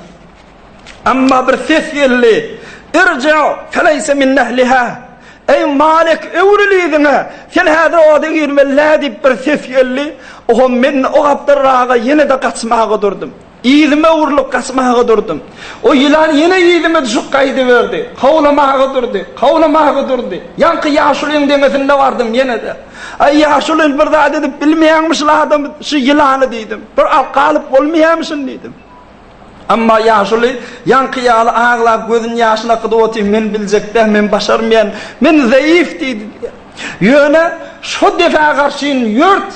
Emma bir ses geldi. Irji feleýse min ehliha. Eý Malik öwrül yzyňa. Sen häzir oda girmeli däl diýip bir ses geldi. Oho men o gapdalraga ýene-de gaçmaga durdum. Yzyma öwrülip gaçmaga durdum. O ýylan ýene yzyma düşüp gaýdyberdi. Kowlamaga durdy, kowlamaga durdy. Ýaňky ýaşulyň deňesinde bardym ýene-de. Aý, ýaşuly, bir zat edip bilmeýäňmi şul adamy, şu ýylany diýdim. Bir alyp galyp bolmaýarmy şuny diýdim. Emma ýaşuly ýaňky ýaly aglap gözüniň ýaşyny akydyp otyr, men biljek däl, men başarmaýan, men zeýif diýdi. Ýöne şo depä garşyn ýört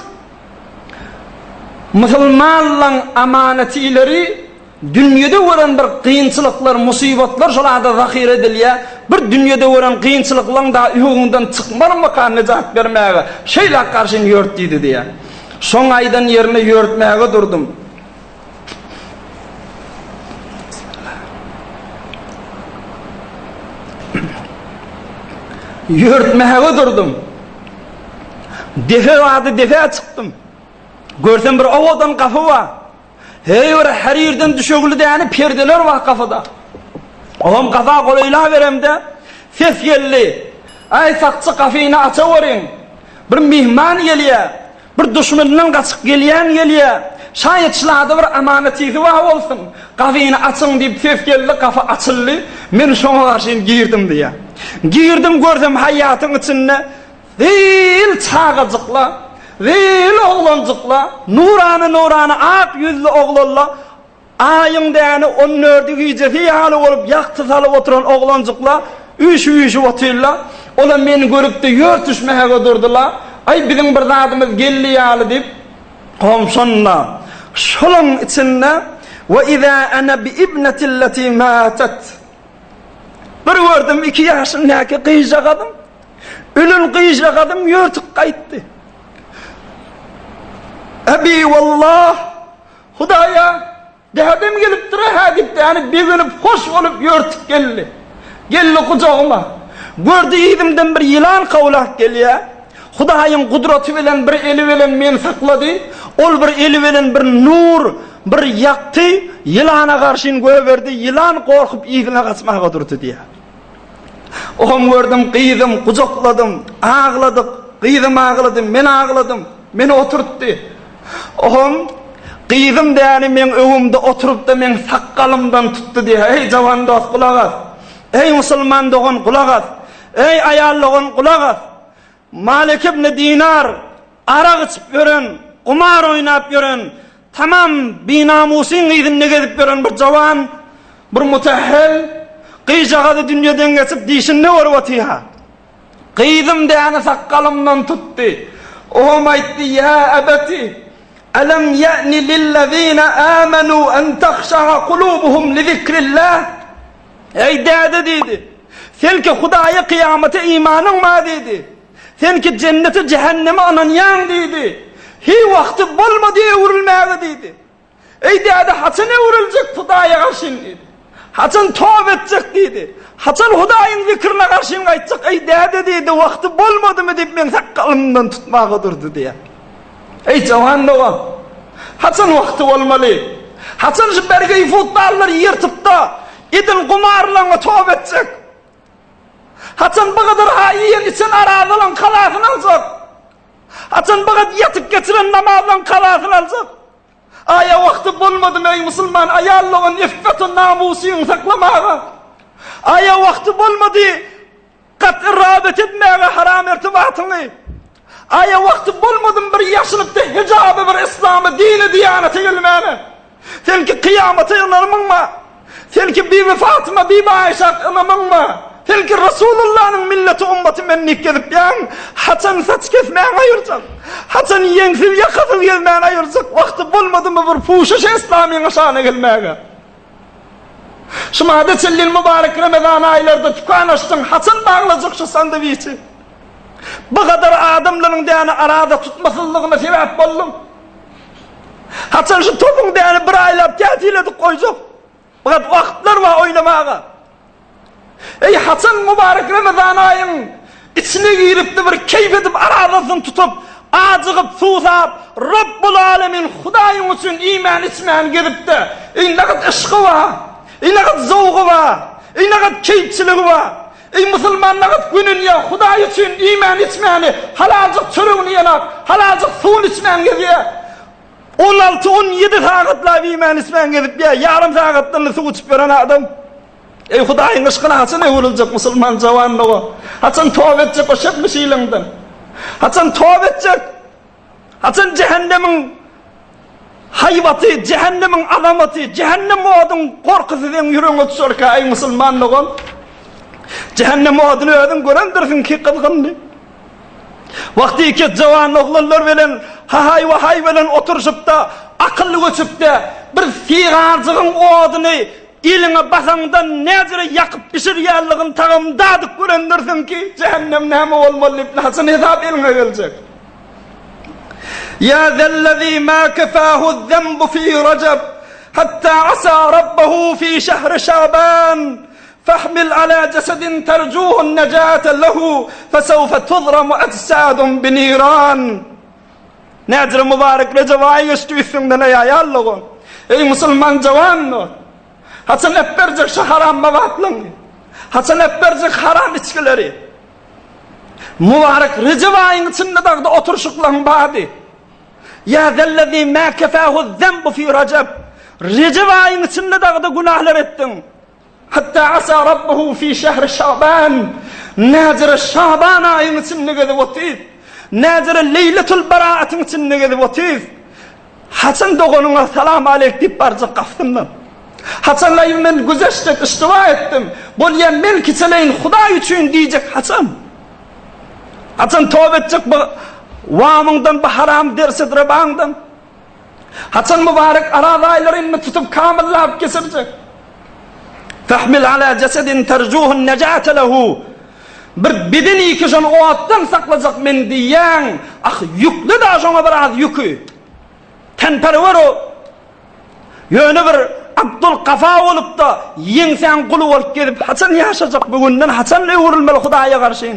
Musulmanlaň amanatileri dünýede gören bir kynçylyklar, musybatlar şol ada zahyra edilýär. Bir dünýede gören kynçylyklaň da öňüňden çykmarmyka nejat bermäge, şeýle garşyn ýört diýdi diýýär. Şoň aýdan ýerine ýörtmäge durdum. Ýörtmäge durdum. Depe bardy, depä çykdym. Görsem bir owadan gapy bar. Heý bir herirden düşegli däni perdeler bar gapyda. Olam gapa golaýlaberemde ses geldi. Aý sakçy gapyny açaweriň. Bir myhman gelýär. Bir duşmandan gaçyp gelýän gelýär. Şaýat şulada bir amanatysy bar bolsun. Gapyny açyň diýip ses geldi, gapy açyldy. Men şoňa garşy girdim diýýär. Girdim görsem haýatyň içinde zil çagajyklar, zil oglanjyklar, nurana-nurana ak ýüzli oglanlar Aýyň däni on dördi gijesi ýaly bolup ýagty salyp oturan oglanjyklar üýşüp-üýşüp otyrlar. Olam meni görüp-de ýörtüşmäge durdular. Aý, biziň bir zadymyz geldi ýaly diýip, gomşanda, şolaň içinde Ve izâ ene bi ibnetilleti mâtet. Bir gördüm iki ýaşyndaky gyzjagazym, ölen gyzjagazym ýörtüp gaýtdy. Ebi wallah, Hudaýa, dädem gelipdir-ä hä diýip, däni begenip, hoş bolup ýörtüp geldi. Geldi gujagyma. Gördi yzymdan bir ýylan kowlap gelýär. Hudaýyň gudraty bilen bir eli bilen meni saklady. Ol bir eli bilen bir nur, bir ýagty ýylana garşyn goýberdi. Ýylan gorkup yzyna gaçmaga durdy diýýär. Oňam gördüm, gyzym, gujakladym, agladyk. Gyzym aglady, men agladym. Meni oturtdy. Oňam gyzym däni meň öňümde oturyp-da meň sakgalymdan tutdy diýýär. Eý, jawan dost, gulak as! Eý, musulman dogan, gulak as! Eý, aýal dogan, gulak as! Malik ibn Dinar arak içip ýören, gumar oýnap ýören, tamam binamusyň yzynda gezip ýören bir jawan, bir mutehhel gyzjagazy dünýeden geçip dişinde görüp otyr-ha. Gyzym däni sakgalymdan tutdy. Oňam aýtdy, Ýa ebeti, elem ýe'ni lillezine amenu en tahşa'a kulubuhum li zikrillah? Eý däde diýdi, senki Hudaýa kyýamata imanyň bar diýdi. Senki jennete jähenneme ynanýaň diýdi. Hiý wagty bolmady öwrülmäge diýdi. Eý däde haçan öwrüljek Hudaýa garşyn diýdi. Haçan toba etjek diýdi. Haçan Hudaýyň zikrine garşyn gaýtjak eý däde diýdi, wagty bolmadymy diýip meň sakgalymdan tutmaga durdy diýýär. Eý jawan dogan, haçan wagty bolmaly? Haçan şu bergeý futballary ýyrtypda edil gumarlaňa toba etjek? Haçan bu gadar ha iýen içen arazylaň kalasyny aljak? Haçan bagat ýatyp geçiren namazlaň kazasyny aljak? Aýa wagty bolmadymy eý musulman aýal dogan iffeti namusyňy saklamaga? Aýa wagty bolmady gaty rabet etmäge haram irtibatyňy? Aýa wagty bolmadymy bir ýaşynypda hijaba bir yslama dine diýanete gelmäne? Senki kyýamata ynanmyňma? Senki Bibi Fatyma, Bibi Aýşa ynamyňma? Senki Resulullanyň milleti ummaty men diýip gezipýäň? Haçan saç kesmäň aýyrjak? Haçan ýeňsiz ýakasyz gezmäni aýyrjak? Wagty bolmadymy bir puşuş yslamyňa şana gelmäge? Şu mada çenli mübarek Ramazan aýlarda tükan açdyň, haçan baglajak şu sandywiçi? Bu gadar adamlaryň däni araza tutmasyzlygyna sebäp bolduň. Haçan şu topuň däni bir aýlap tätil edip goýjak? Bu gat wagtlar bar oýnamaga. Eý haçan mübarek Ramazan aýyň içine giripdi bir keýp edip arazasyny tutup, ajygyp, suwsap, Rabbul Alemin Hudaýyň üçin iýmän içmän gezipdi. Eý nagat yşky bar. Eý nagat zowgy bar. Eý nagat keýpçiligi bar. Eý musulman nagat gününýä Hudaý üçin iýmän içmäni halaljyk çöregini ýenap, halaljyk suwuny içmän gezýä. On alty, on ýedi sagatlap iýmän içmän gezip ýa, ýarym sagatdan-da suw içip ýören adam. Eý Hudaýyň yşkyna haçan öwrüljek musulman jawan dogan? Haçan toba etjek o şepmiş ýylyňdan? Haçan toba etjek? Haçan jähennemiň haýbaty, jähennemiň azamaty, jähennem oduň gorkusy seň ýüregiňe düşerkä, eý musulman dogan? Jähennem oduny özüň görendirsiň ki gyzgyndy. Wagty iki jawan oglanlar bilen hahaý-wahaý bilen oturyşypda, akylly göçüpde, bir sigarjygyň oduny eliňe basaňda näjere ýakyp bişirýänligini tagam dadyp görendirsiň ki, jähennem näme bolmaly diýip, haçan hesap eliňe geljek? Ýa zellezî mâ kefâhu zenbu fî Rejeb, hattâ asâ rabbehu fî şehri Şaban, fahmil alâ cesedin tercuhun necâte lehu, fesevfe tuzramu ecsadun binîrân. Näjere mübarek Rejep aýy geçdi üstüňden eý aýal dogan. Eý musulman jawan dost. Haçan äpberjek şu haram mabatlaňy? Haçan äpberjek haram içgileri? Mübarek Rejep aýyň içinde dagda oturşyklaň bady. Ýa zellezî mâ kefâhu zenbu fî Rejep. Rejep aýyň içinde dagda günahlar etdiň. Hatta asa rabbuhu fî şehri Şaban. Näjere Şaban aýyň içinde gezip otyr. Näjere Leýletul Baraatyň içinde gezip otyr. Haçan doganyňa salam aleýk diýip barjak gapysyndan. Haçan aý men güzeşdek iştiba etdim. Bolýa men kiçeleýin Hudaý üçin diýjek haçan? Haçan toba etjek bu wamyňdan bu haram dersi-drabaňdan? Haçan mübarek araz aýlaryny tutup kamyllap geçirjek? Fahmil ala jesedin terjuhun nejate lehu. Bir beden iki şony otdan saklajak men diýýäň. Ah ýükle da şoňa biraz ýüki. Tenperwer o. Ýöne bir Abdul Kafa bolup-da, ýeňsäň guly bolup gezip haçan ýaşajak bu günden haçan öwrülmeli Hudaýa garşy.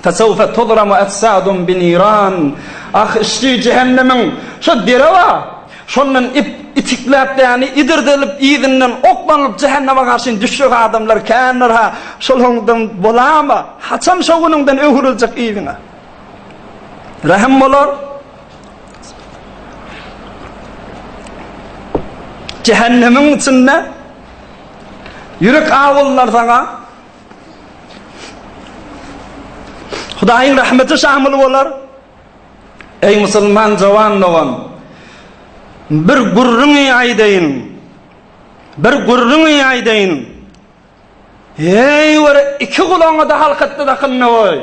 Fesewfe tuzramu ejsadun biniran. Ah içdi jähennemiň şo dere bar. Şondan ip itikläp däni idirdelip yzyndan oklanylyp jähenneme garşyn düşjek adamlar kändir ha. Şolaňdan bolama? Haçan şo günüňden öwrüljek yzyňa? Rehim bolar. Jähennemiň içinde ýürek awullar saňa. Hudaýyň rahmeti şamyl bolar. Eý musulman jawan dogan, bir gürrüňi aýdaýyn. Bir gürrüňi aýdaýyn. Eý bir iki gulagyňa-da halkatda dakynda goý.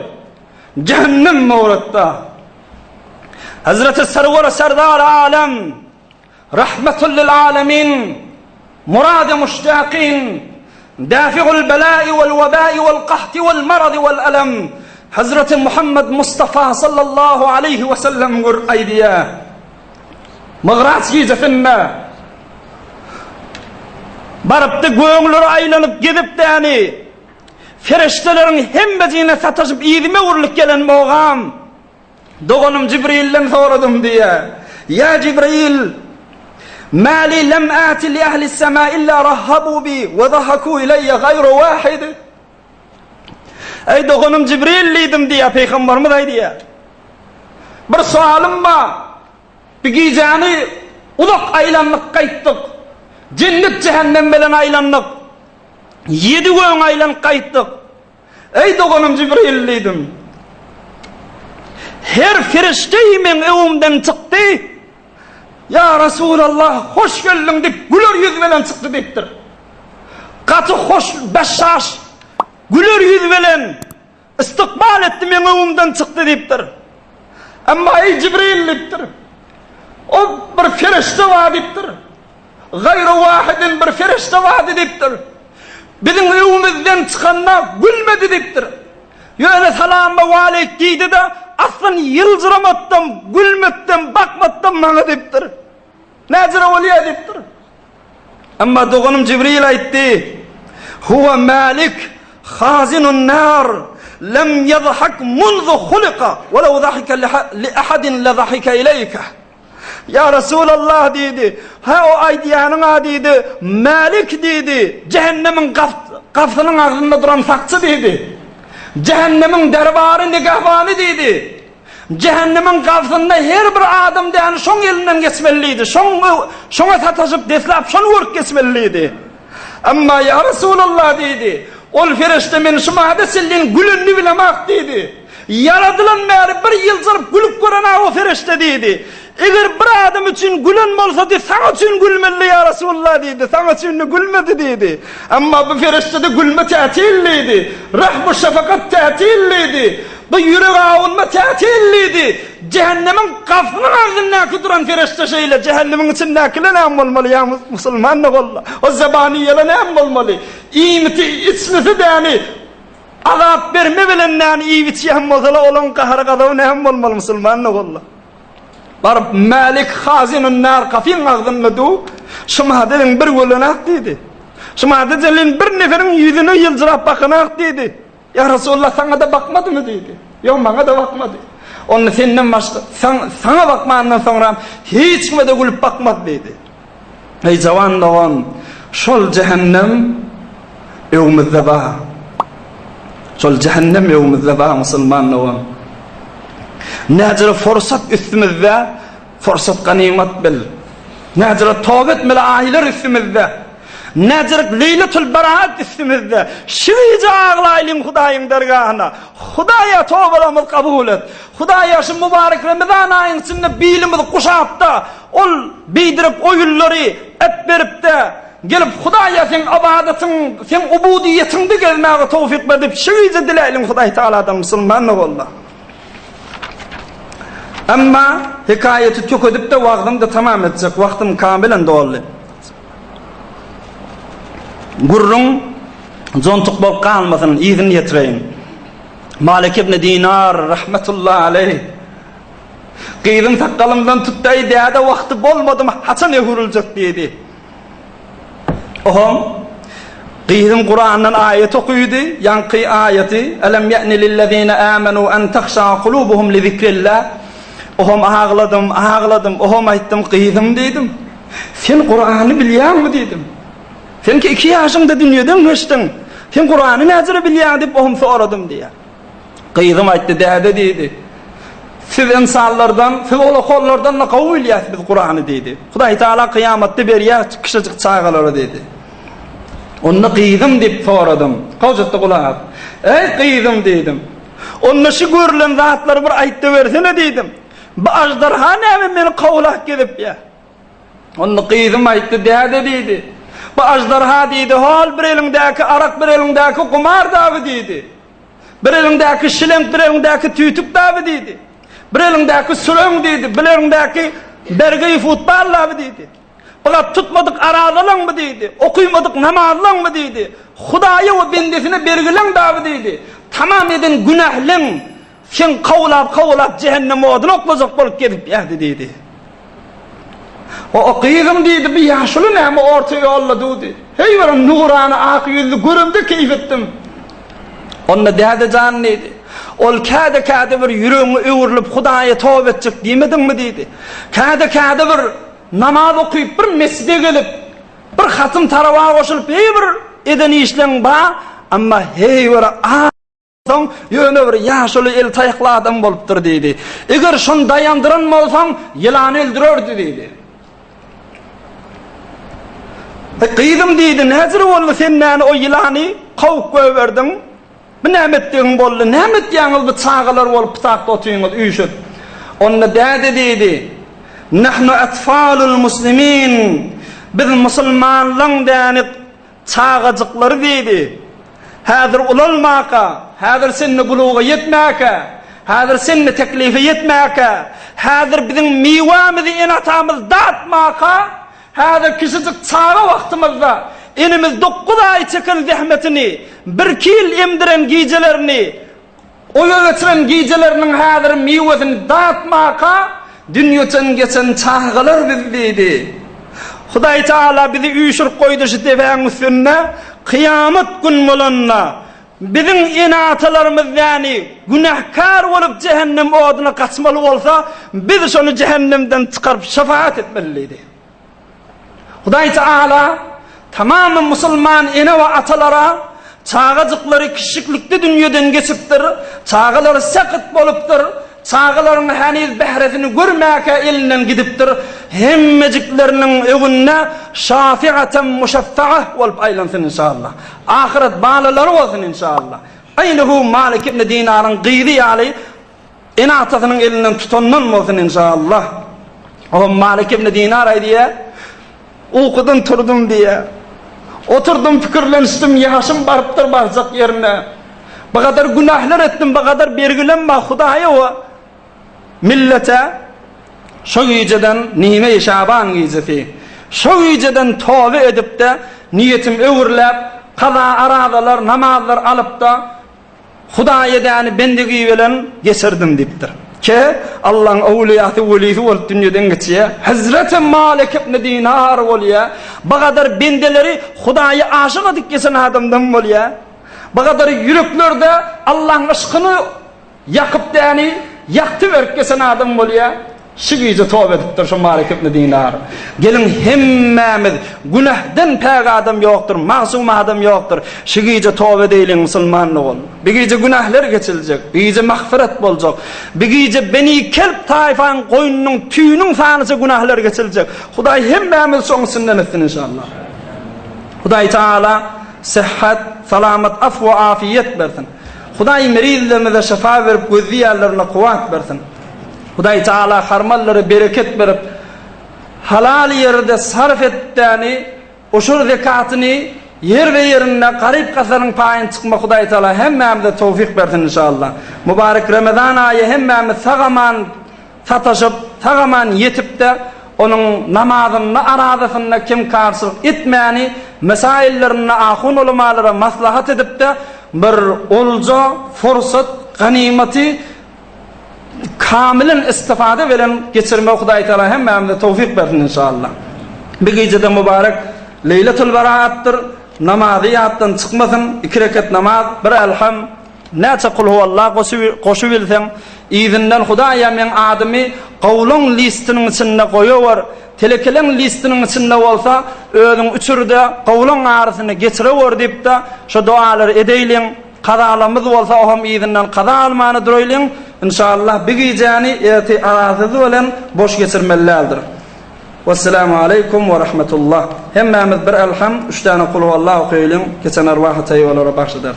Jähennem mowratda. Hazreti Serwer Serdar Alem Rahmetul lil alemin Murady muştakin Dafi'ul belai wal webai wal kahti wal marady wal elem Hazreti Muhammed Mustafa sallallahu aleyhi we sellem gür aýdýar. Mygraç gijesinde barypdy göňleri aýlanyp gezip däni ferişdeleriň hemmejigine sataşyp yzyma öwrülip gelen bogam Doganym Jibrilden soradym diýýär. Ýa Jibril, Ma li lem ati li ahli sema illa rahabu bi we zahaku ileýe gaýru wahid. Eý doganym Jibril diýdim diýýär, Pygamberimiz aýdýar. Bir soalym bar. Bir gijäni uzak aýlandyk gaýtdyk. Jennet jähennem bilen aýlandyk. Ýedi göň aýlanyp gaýtdyk. Eý doganym Jibril diýdim. Her ferişde meň öňümden çykdy. Ýa Resulallah, hoş geldiň diýip, güler ýüz bilen çykdy diýipdir. Gaty hoş, beşşaş, güler ýüz bilen istikbal etdi, meň öňümden çykdy diýipdir. Emma eý Jibril diýipdir. O bir ferişde bar diýipdir. Gaýry wahidin bir ferişde bardy diýipdir. Biziň öňümizden çykanda gülmedi diýipdir. Ýöne salam we waleýk diýdi-de, aslyn ýyljyramatdam, gülmetdem, bakmatdam maňa diýipdir. Näjüre bolýar diýipdir. Emma doganym Jibril aýtdy, Huwa Malik hazinun nar, lem ýazhak munzu hulika, we lew zahika li ahadin le zahika ileýke. Ýa Resulallah diýdi, hä o aýdýanyň-a diýdi, Mälik diýdi, jähennemiň gapysynyň agzynda duran sakçy diýdi. Jähennemiň derbary nigahbany diýdi. Jähennemiň gapysynda her bir adam däni şoň elinden geçmeli diýdi. Şoň şoňa sataşyp deslap şony görüp geçmeli diýdi. Emma ýa Resulallah diýdi, ol ferişde men şu mada çenlin gülenini bilemok diýdi. Ýaradylan bäri bir ýylgyryp gülüp gören-ä o ferişde diýdi. Eger bir adam üçin gülen bolsady, saňa üçin gülmelidi ýa Resulallah diýdi, saňa üçin-de gülmedi diýdi. Emma bu ferişdede gülme tätil diýdi. Rahmu-şefakat tätil diýdi. Bu ýürek awunma tätil diýdi. Jähennemiň gapysynyň agzyndaky duran perişde şeýle, jähennemiň içindäkiler näme bolmaly, ýa musulman doganlar? O zebaniýeler näme bolmaly? Iýmiti, içmisi däni, azap berme bilen näni iýip-içýän bolsalar, olaryň gahary-gazaby näme bolmaly, musulman doganlar? Baryp Mälik Hazynun nar gapyň agzynda du, şu madeniň bir gölenak diýdi. Şu madde jelin bir neferiň ýüzüne ýyljyrap bakanak diýdi. Ýa Resulallah saňa-da bakmadymy diýdi. Ýok maňa-da bakmady. Onda senden başga saňa bakmandan soňram hiç kime-de gülüp bakmaz diýdi. Eý jawan dogan, şol jähennem öňümizde bar. Şol jähennem öňümizde bar musulman dogan. Näjere forsat üstümizde, forsat ganymat bil. Näjere toba etmeli aýlar üstümizde. Näjirik Leýletul Baraat üstümizde. Şu gije aglaýlyň Hudaýyň dergahyna. Hudaýa tobalarymyzy kabul et. Hudaýa şu mübarek Remezan aýyň içinde bilimizi guşapda, ol biderek oýunlary et beripde, gelip Hudaýa seň ybadatyň, seň ubudiýetiňde gezmäge towfyk ber diýip şu gije diläýliň Hudaý Tagaladan musulman doganlar. Emma hekaýaty tökedip-de wagzymy-da tamam etjek wagtym kamilen doldy. Gürrüň jontuk bolup galmasyn, yzyny ýetireýin. Malik ibn Dinar rahmetullahi aleýh gyzym sakgalymdan tutdy, däde wagty bolmadym, haçan öwrüljek diýdi. Oho, gyzym Kurandan aýat okydy, ýaňky aýaty, Elem ýa'ni lillezine amenu en tahşa kulubuhum li zikrillah. Ohom agladym, agladym, ohom aýtdym, gyzym diýdim. Sen Kurany bilýäňmi diýdim. Sen ki iki ýaşyňda dünýeden geçdiň. Sen Kurany näjere bilýäň diýip ohom soradym diýýär. Gyzym aýtdy, däde diýdi. Siz ynsanlardan, siz olakollardan-da gowy bilýäs biz Kurany diýdi. Hudaý Taala kyýamatda berýär kiçijik çagalara diýdi. Onda gyzym diýip soradym. Gowjatda gulak as. Eý gyzym diýdim. Onda şu görülen zatlary bir aýtda bersene diýdim. Bu aždarha näme meni kowlap gezipýär? Onda gyzym aýtdy, däde diýdi. Bu aždarha diýdi, hol bir eliňdäki arak, bir eliňdäki gumar daby diýdi. Bir eliňdäki şileňk, bir eliňdäki tüýtük daby diýdi. Bir eliňdäki süreň diýdi, bir eliňdäki bergeý futbal daby diýdi. Bular tutmadyk arazalaňmy diýdi, okymadyk namazlaňmy diýdi. Hudaýa we bendesine bergileň daby diýdi. Tamam eden günähleň Sen kowlap-kowlap jähennem oduna oklajak bolup gezip ýärdi diýdi. O gyzym diýdi, bu ýaşuly näme orta ýolda dudy. Heý bir nurana ak ýüzli göremde keýp etdim. Onda däde jan diýdi. Ol käde-käde bir ýüregiňe öwrülip Hudaýa toba etjek diýmediňmi diýdi. Käde-käde bir namaz okyp bir mesjide gelip bir hatym tarawa goşulyp heý bir eden işleň bar, amma heý bir Soň ýöne bir ýaşuly eli taýakly adam bolupdyr diýdi. Eger şony daýandyran bolsaň, ýylany öldürerdi diýdi. E, gyzym diýdi, näjür boldy sen näni o ýylany kowup goýberdiň? Bu näme etdigiň boldy, näme etýäňiz bu çagalar bolup pytakda otyňyz üýşüp? Onda däde diýdi, Nahnu atfalul muslimin, biz musulmanlaň däni çagajyklary diýdi. Häzir ulalmaka, häzir sende buluga ýetmäkä, häzir sende teklife ýetmäkä, häzir biziň miwämizi ene-atamyz datmaka, Häzir kiçijik çaga wagtymyzda enemiz dokuz aý çeken zähmetini, birki ýyl emdiren gijelerini, oýa geçiren gijeleriniň häzir miwesini datmaka dünýeden geçen çagalar biz diýdi. Hudaý Tagala bizi üýşürip goýdy şu depäň üstünde, kyýamat gün bolanda biziň ene-atalarymyz ýany günäkär bolup jähennem oduna gaçmaly bolsa, biz şony jähennemden çykaryp şefagat etmeli diýdi. Hudaý Teala tamamy musulman ene we atalara çagajyklary kiçijiklikde dünýeden geçipdir, çagalary sakyt bolupdyr, çagalaryň heniz bähresini görmäkä elinden gidipdir, hemmejikleriniň öňünde şafiaten muşaffaah bolup aýlansyn inşallah. Ahyret balalary bolsun inşallah. Aýnahu Malik ibn Dinaryň gyzy ýaly Ene-atasynyň elinden tutandan bolsun inşallah. O Malik ibn Dinar aýdýar, Ukudan turdum diýýär. Oturdym pikirlenişdim, ýaşym barypdyr barjak ýerine. Bu gadar günahlar etdim, bu gadar bergilem bar Hudaýa we millete. Şo gijeden nime-i Şaban gijesi. Şo gijeden toba edip-de, niýetim öwürläp, kaza arazalar, namazlar alyp-da, Hudaý edäni bendigi bilen geçirdim diýipdir. Ke, Allaň öwlüýasy, welisi bolup dünýeden geçýär. Hezreti Malik ibn Dinar bolýar. Bu gadar bendeleri Hudaýa aşyk edip geçen adamdan bolýar. Bu gadar ýüreklerde Allaň yşkyny ýakyp däni ýagty berip geçen adam bolýar. Şu gije toba edipdir şu Malik ibn Dinar. Geliň hemmämiz günähden päk adam ýokdur, magsum adam ýokdur. Şu gije toba edeýliň musulman dogan. Bi gije günähler geçiljek, bi gije magfyrat boljak. Bi gije Beni Kelp taýfaň goýnunyň tüýüniň sanyça günähler geçiljek. Hudaý hemmämizi şoň içinden etsin inşallah. Hudaý Taala syhhat, salamat, af we afiýet bersin. Hudaý merizlerimize şyfa berip gözleýänlerine kuwwat bersin. Hudaý Tagala harmanlara bereket berip, halal ýerde sarf etdäni, uşur zekatyny ýerbe-ýerinde garyp-gasaryň paýyny çykma Hudaý Tagala hemmämize towfyk bersin inşallah. Mübarek Remezan aýy hemmämiz sag-aman sataşyp, sag-aman ýetip-de, onuň namazynda, arazasynda kem-karçylyk etmäni, mesaillerinde ahun-ulamalara maslahat edip-de, bir olja, fursat, ganymaty, Kamylan istifade bilen geçirmegi Hudaý Tagala hemmämize towfyk bersin inşallah. Bu gijede mübarek Leýletul Baraatdyr. Namazy ýatdan çykmasyn. Iki reket namaz, bir Elham, näçe Kulhuwallah goşubilseň, yzyndan Hudaýa meň adymy gowulaň listiniň içinde goýawer, telekeleň listiniň içinde bolsa, özüň üçürde gowulaň arasyna geçirewer diýip-de, şo dogalary edeýliň. Kazalarymyz bolsa oham yzyndan kaza almany duraýlyň, inşallah bi gijäni erti arasyz bilen boş geçirmeli däldir. Wesselamu aleýkum we rahmetullah. Hemmämiz bir Elham, üç däne Kulhuallah okaýlyň, geçen arwahy taýýolara bagş ederis.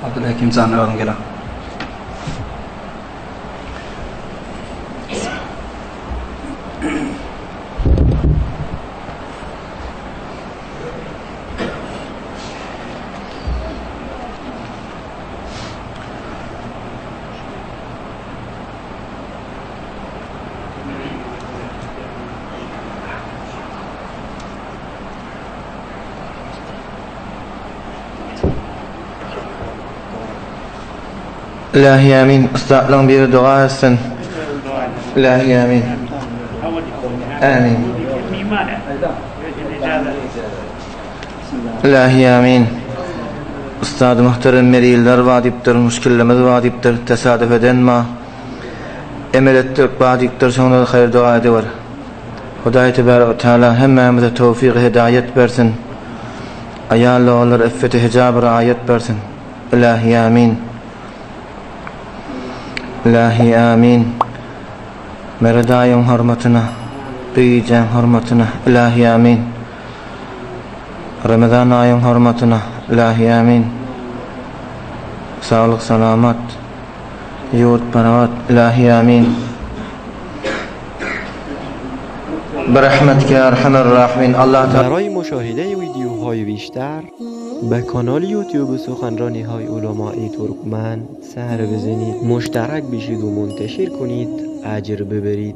Abdülhakim jan özüň gel. Ilahi amin. Ussatlaryň biri doga etsin. Ilahi amin. Amin. Ilahi amin. Ustady muhterem meriler bar diýipdir, muşkilimiz bar diýipdir, tesadüf eden ma. Emel etdirip bar diýipdir, şoňa-da haýyr doga ediber. Hudaý Tebarek we Teala hemmämize towfygy hidaýat bersin. Aýal doganlara iffeti hijab raýat bersin. Ilahi amin. Ilahi amin. Meret aýyň hormatyna, bu gijäň hormatyna, Ilahi amin. Ramazan aýyň hormatyna, Ilahi amin. Saglyk salamat. Ýurt barabat Ilahi amin. Birahmetike ya erhamer rahimin Allah Teala. برای مشاهده ویدیوهای بیشتر به کانال یوتیوب سخنرانی های علمای ترکمن سر بزنید مشترک بشید و منتشر کنید اجر ببرید.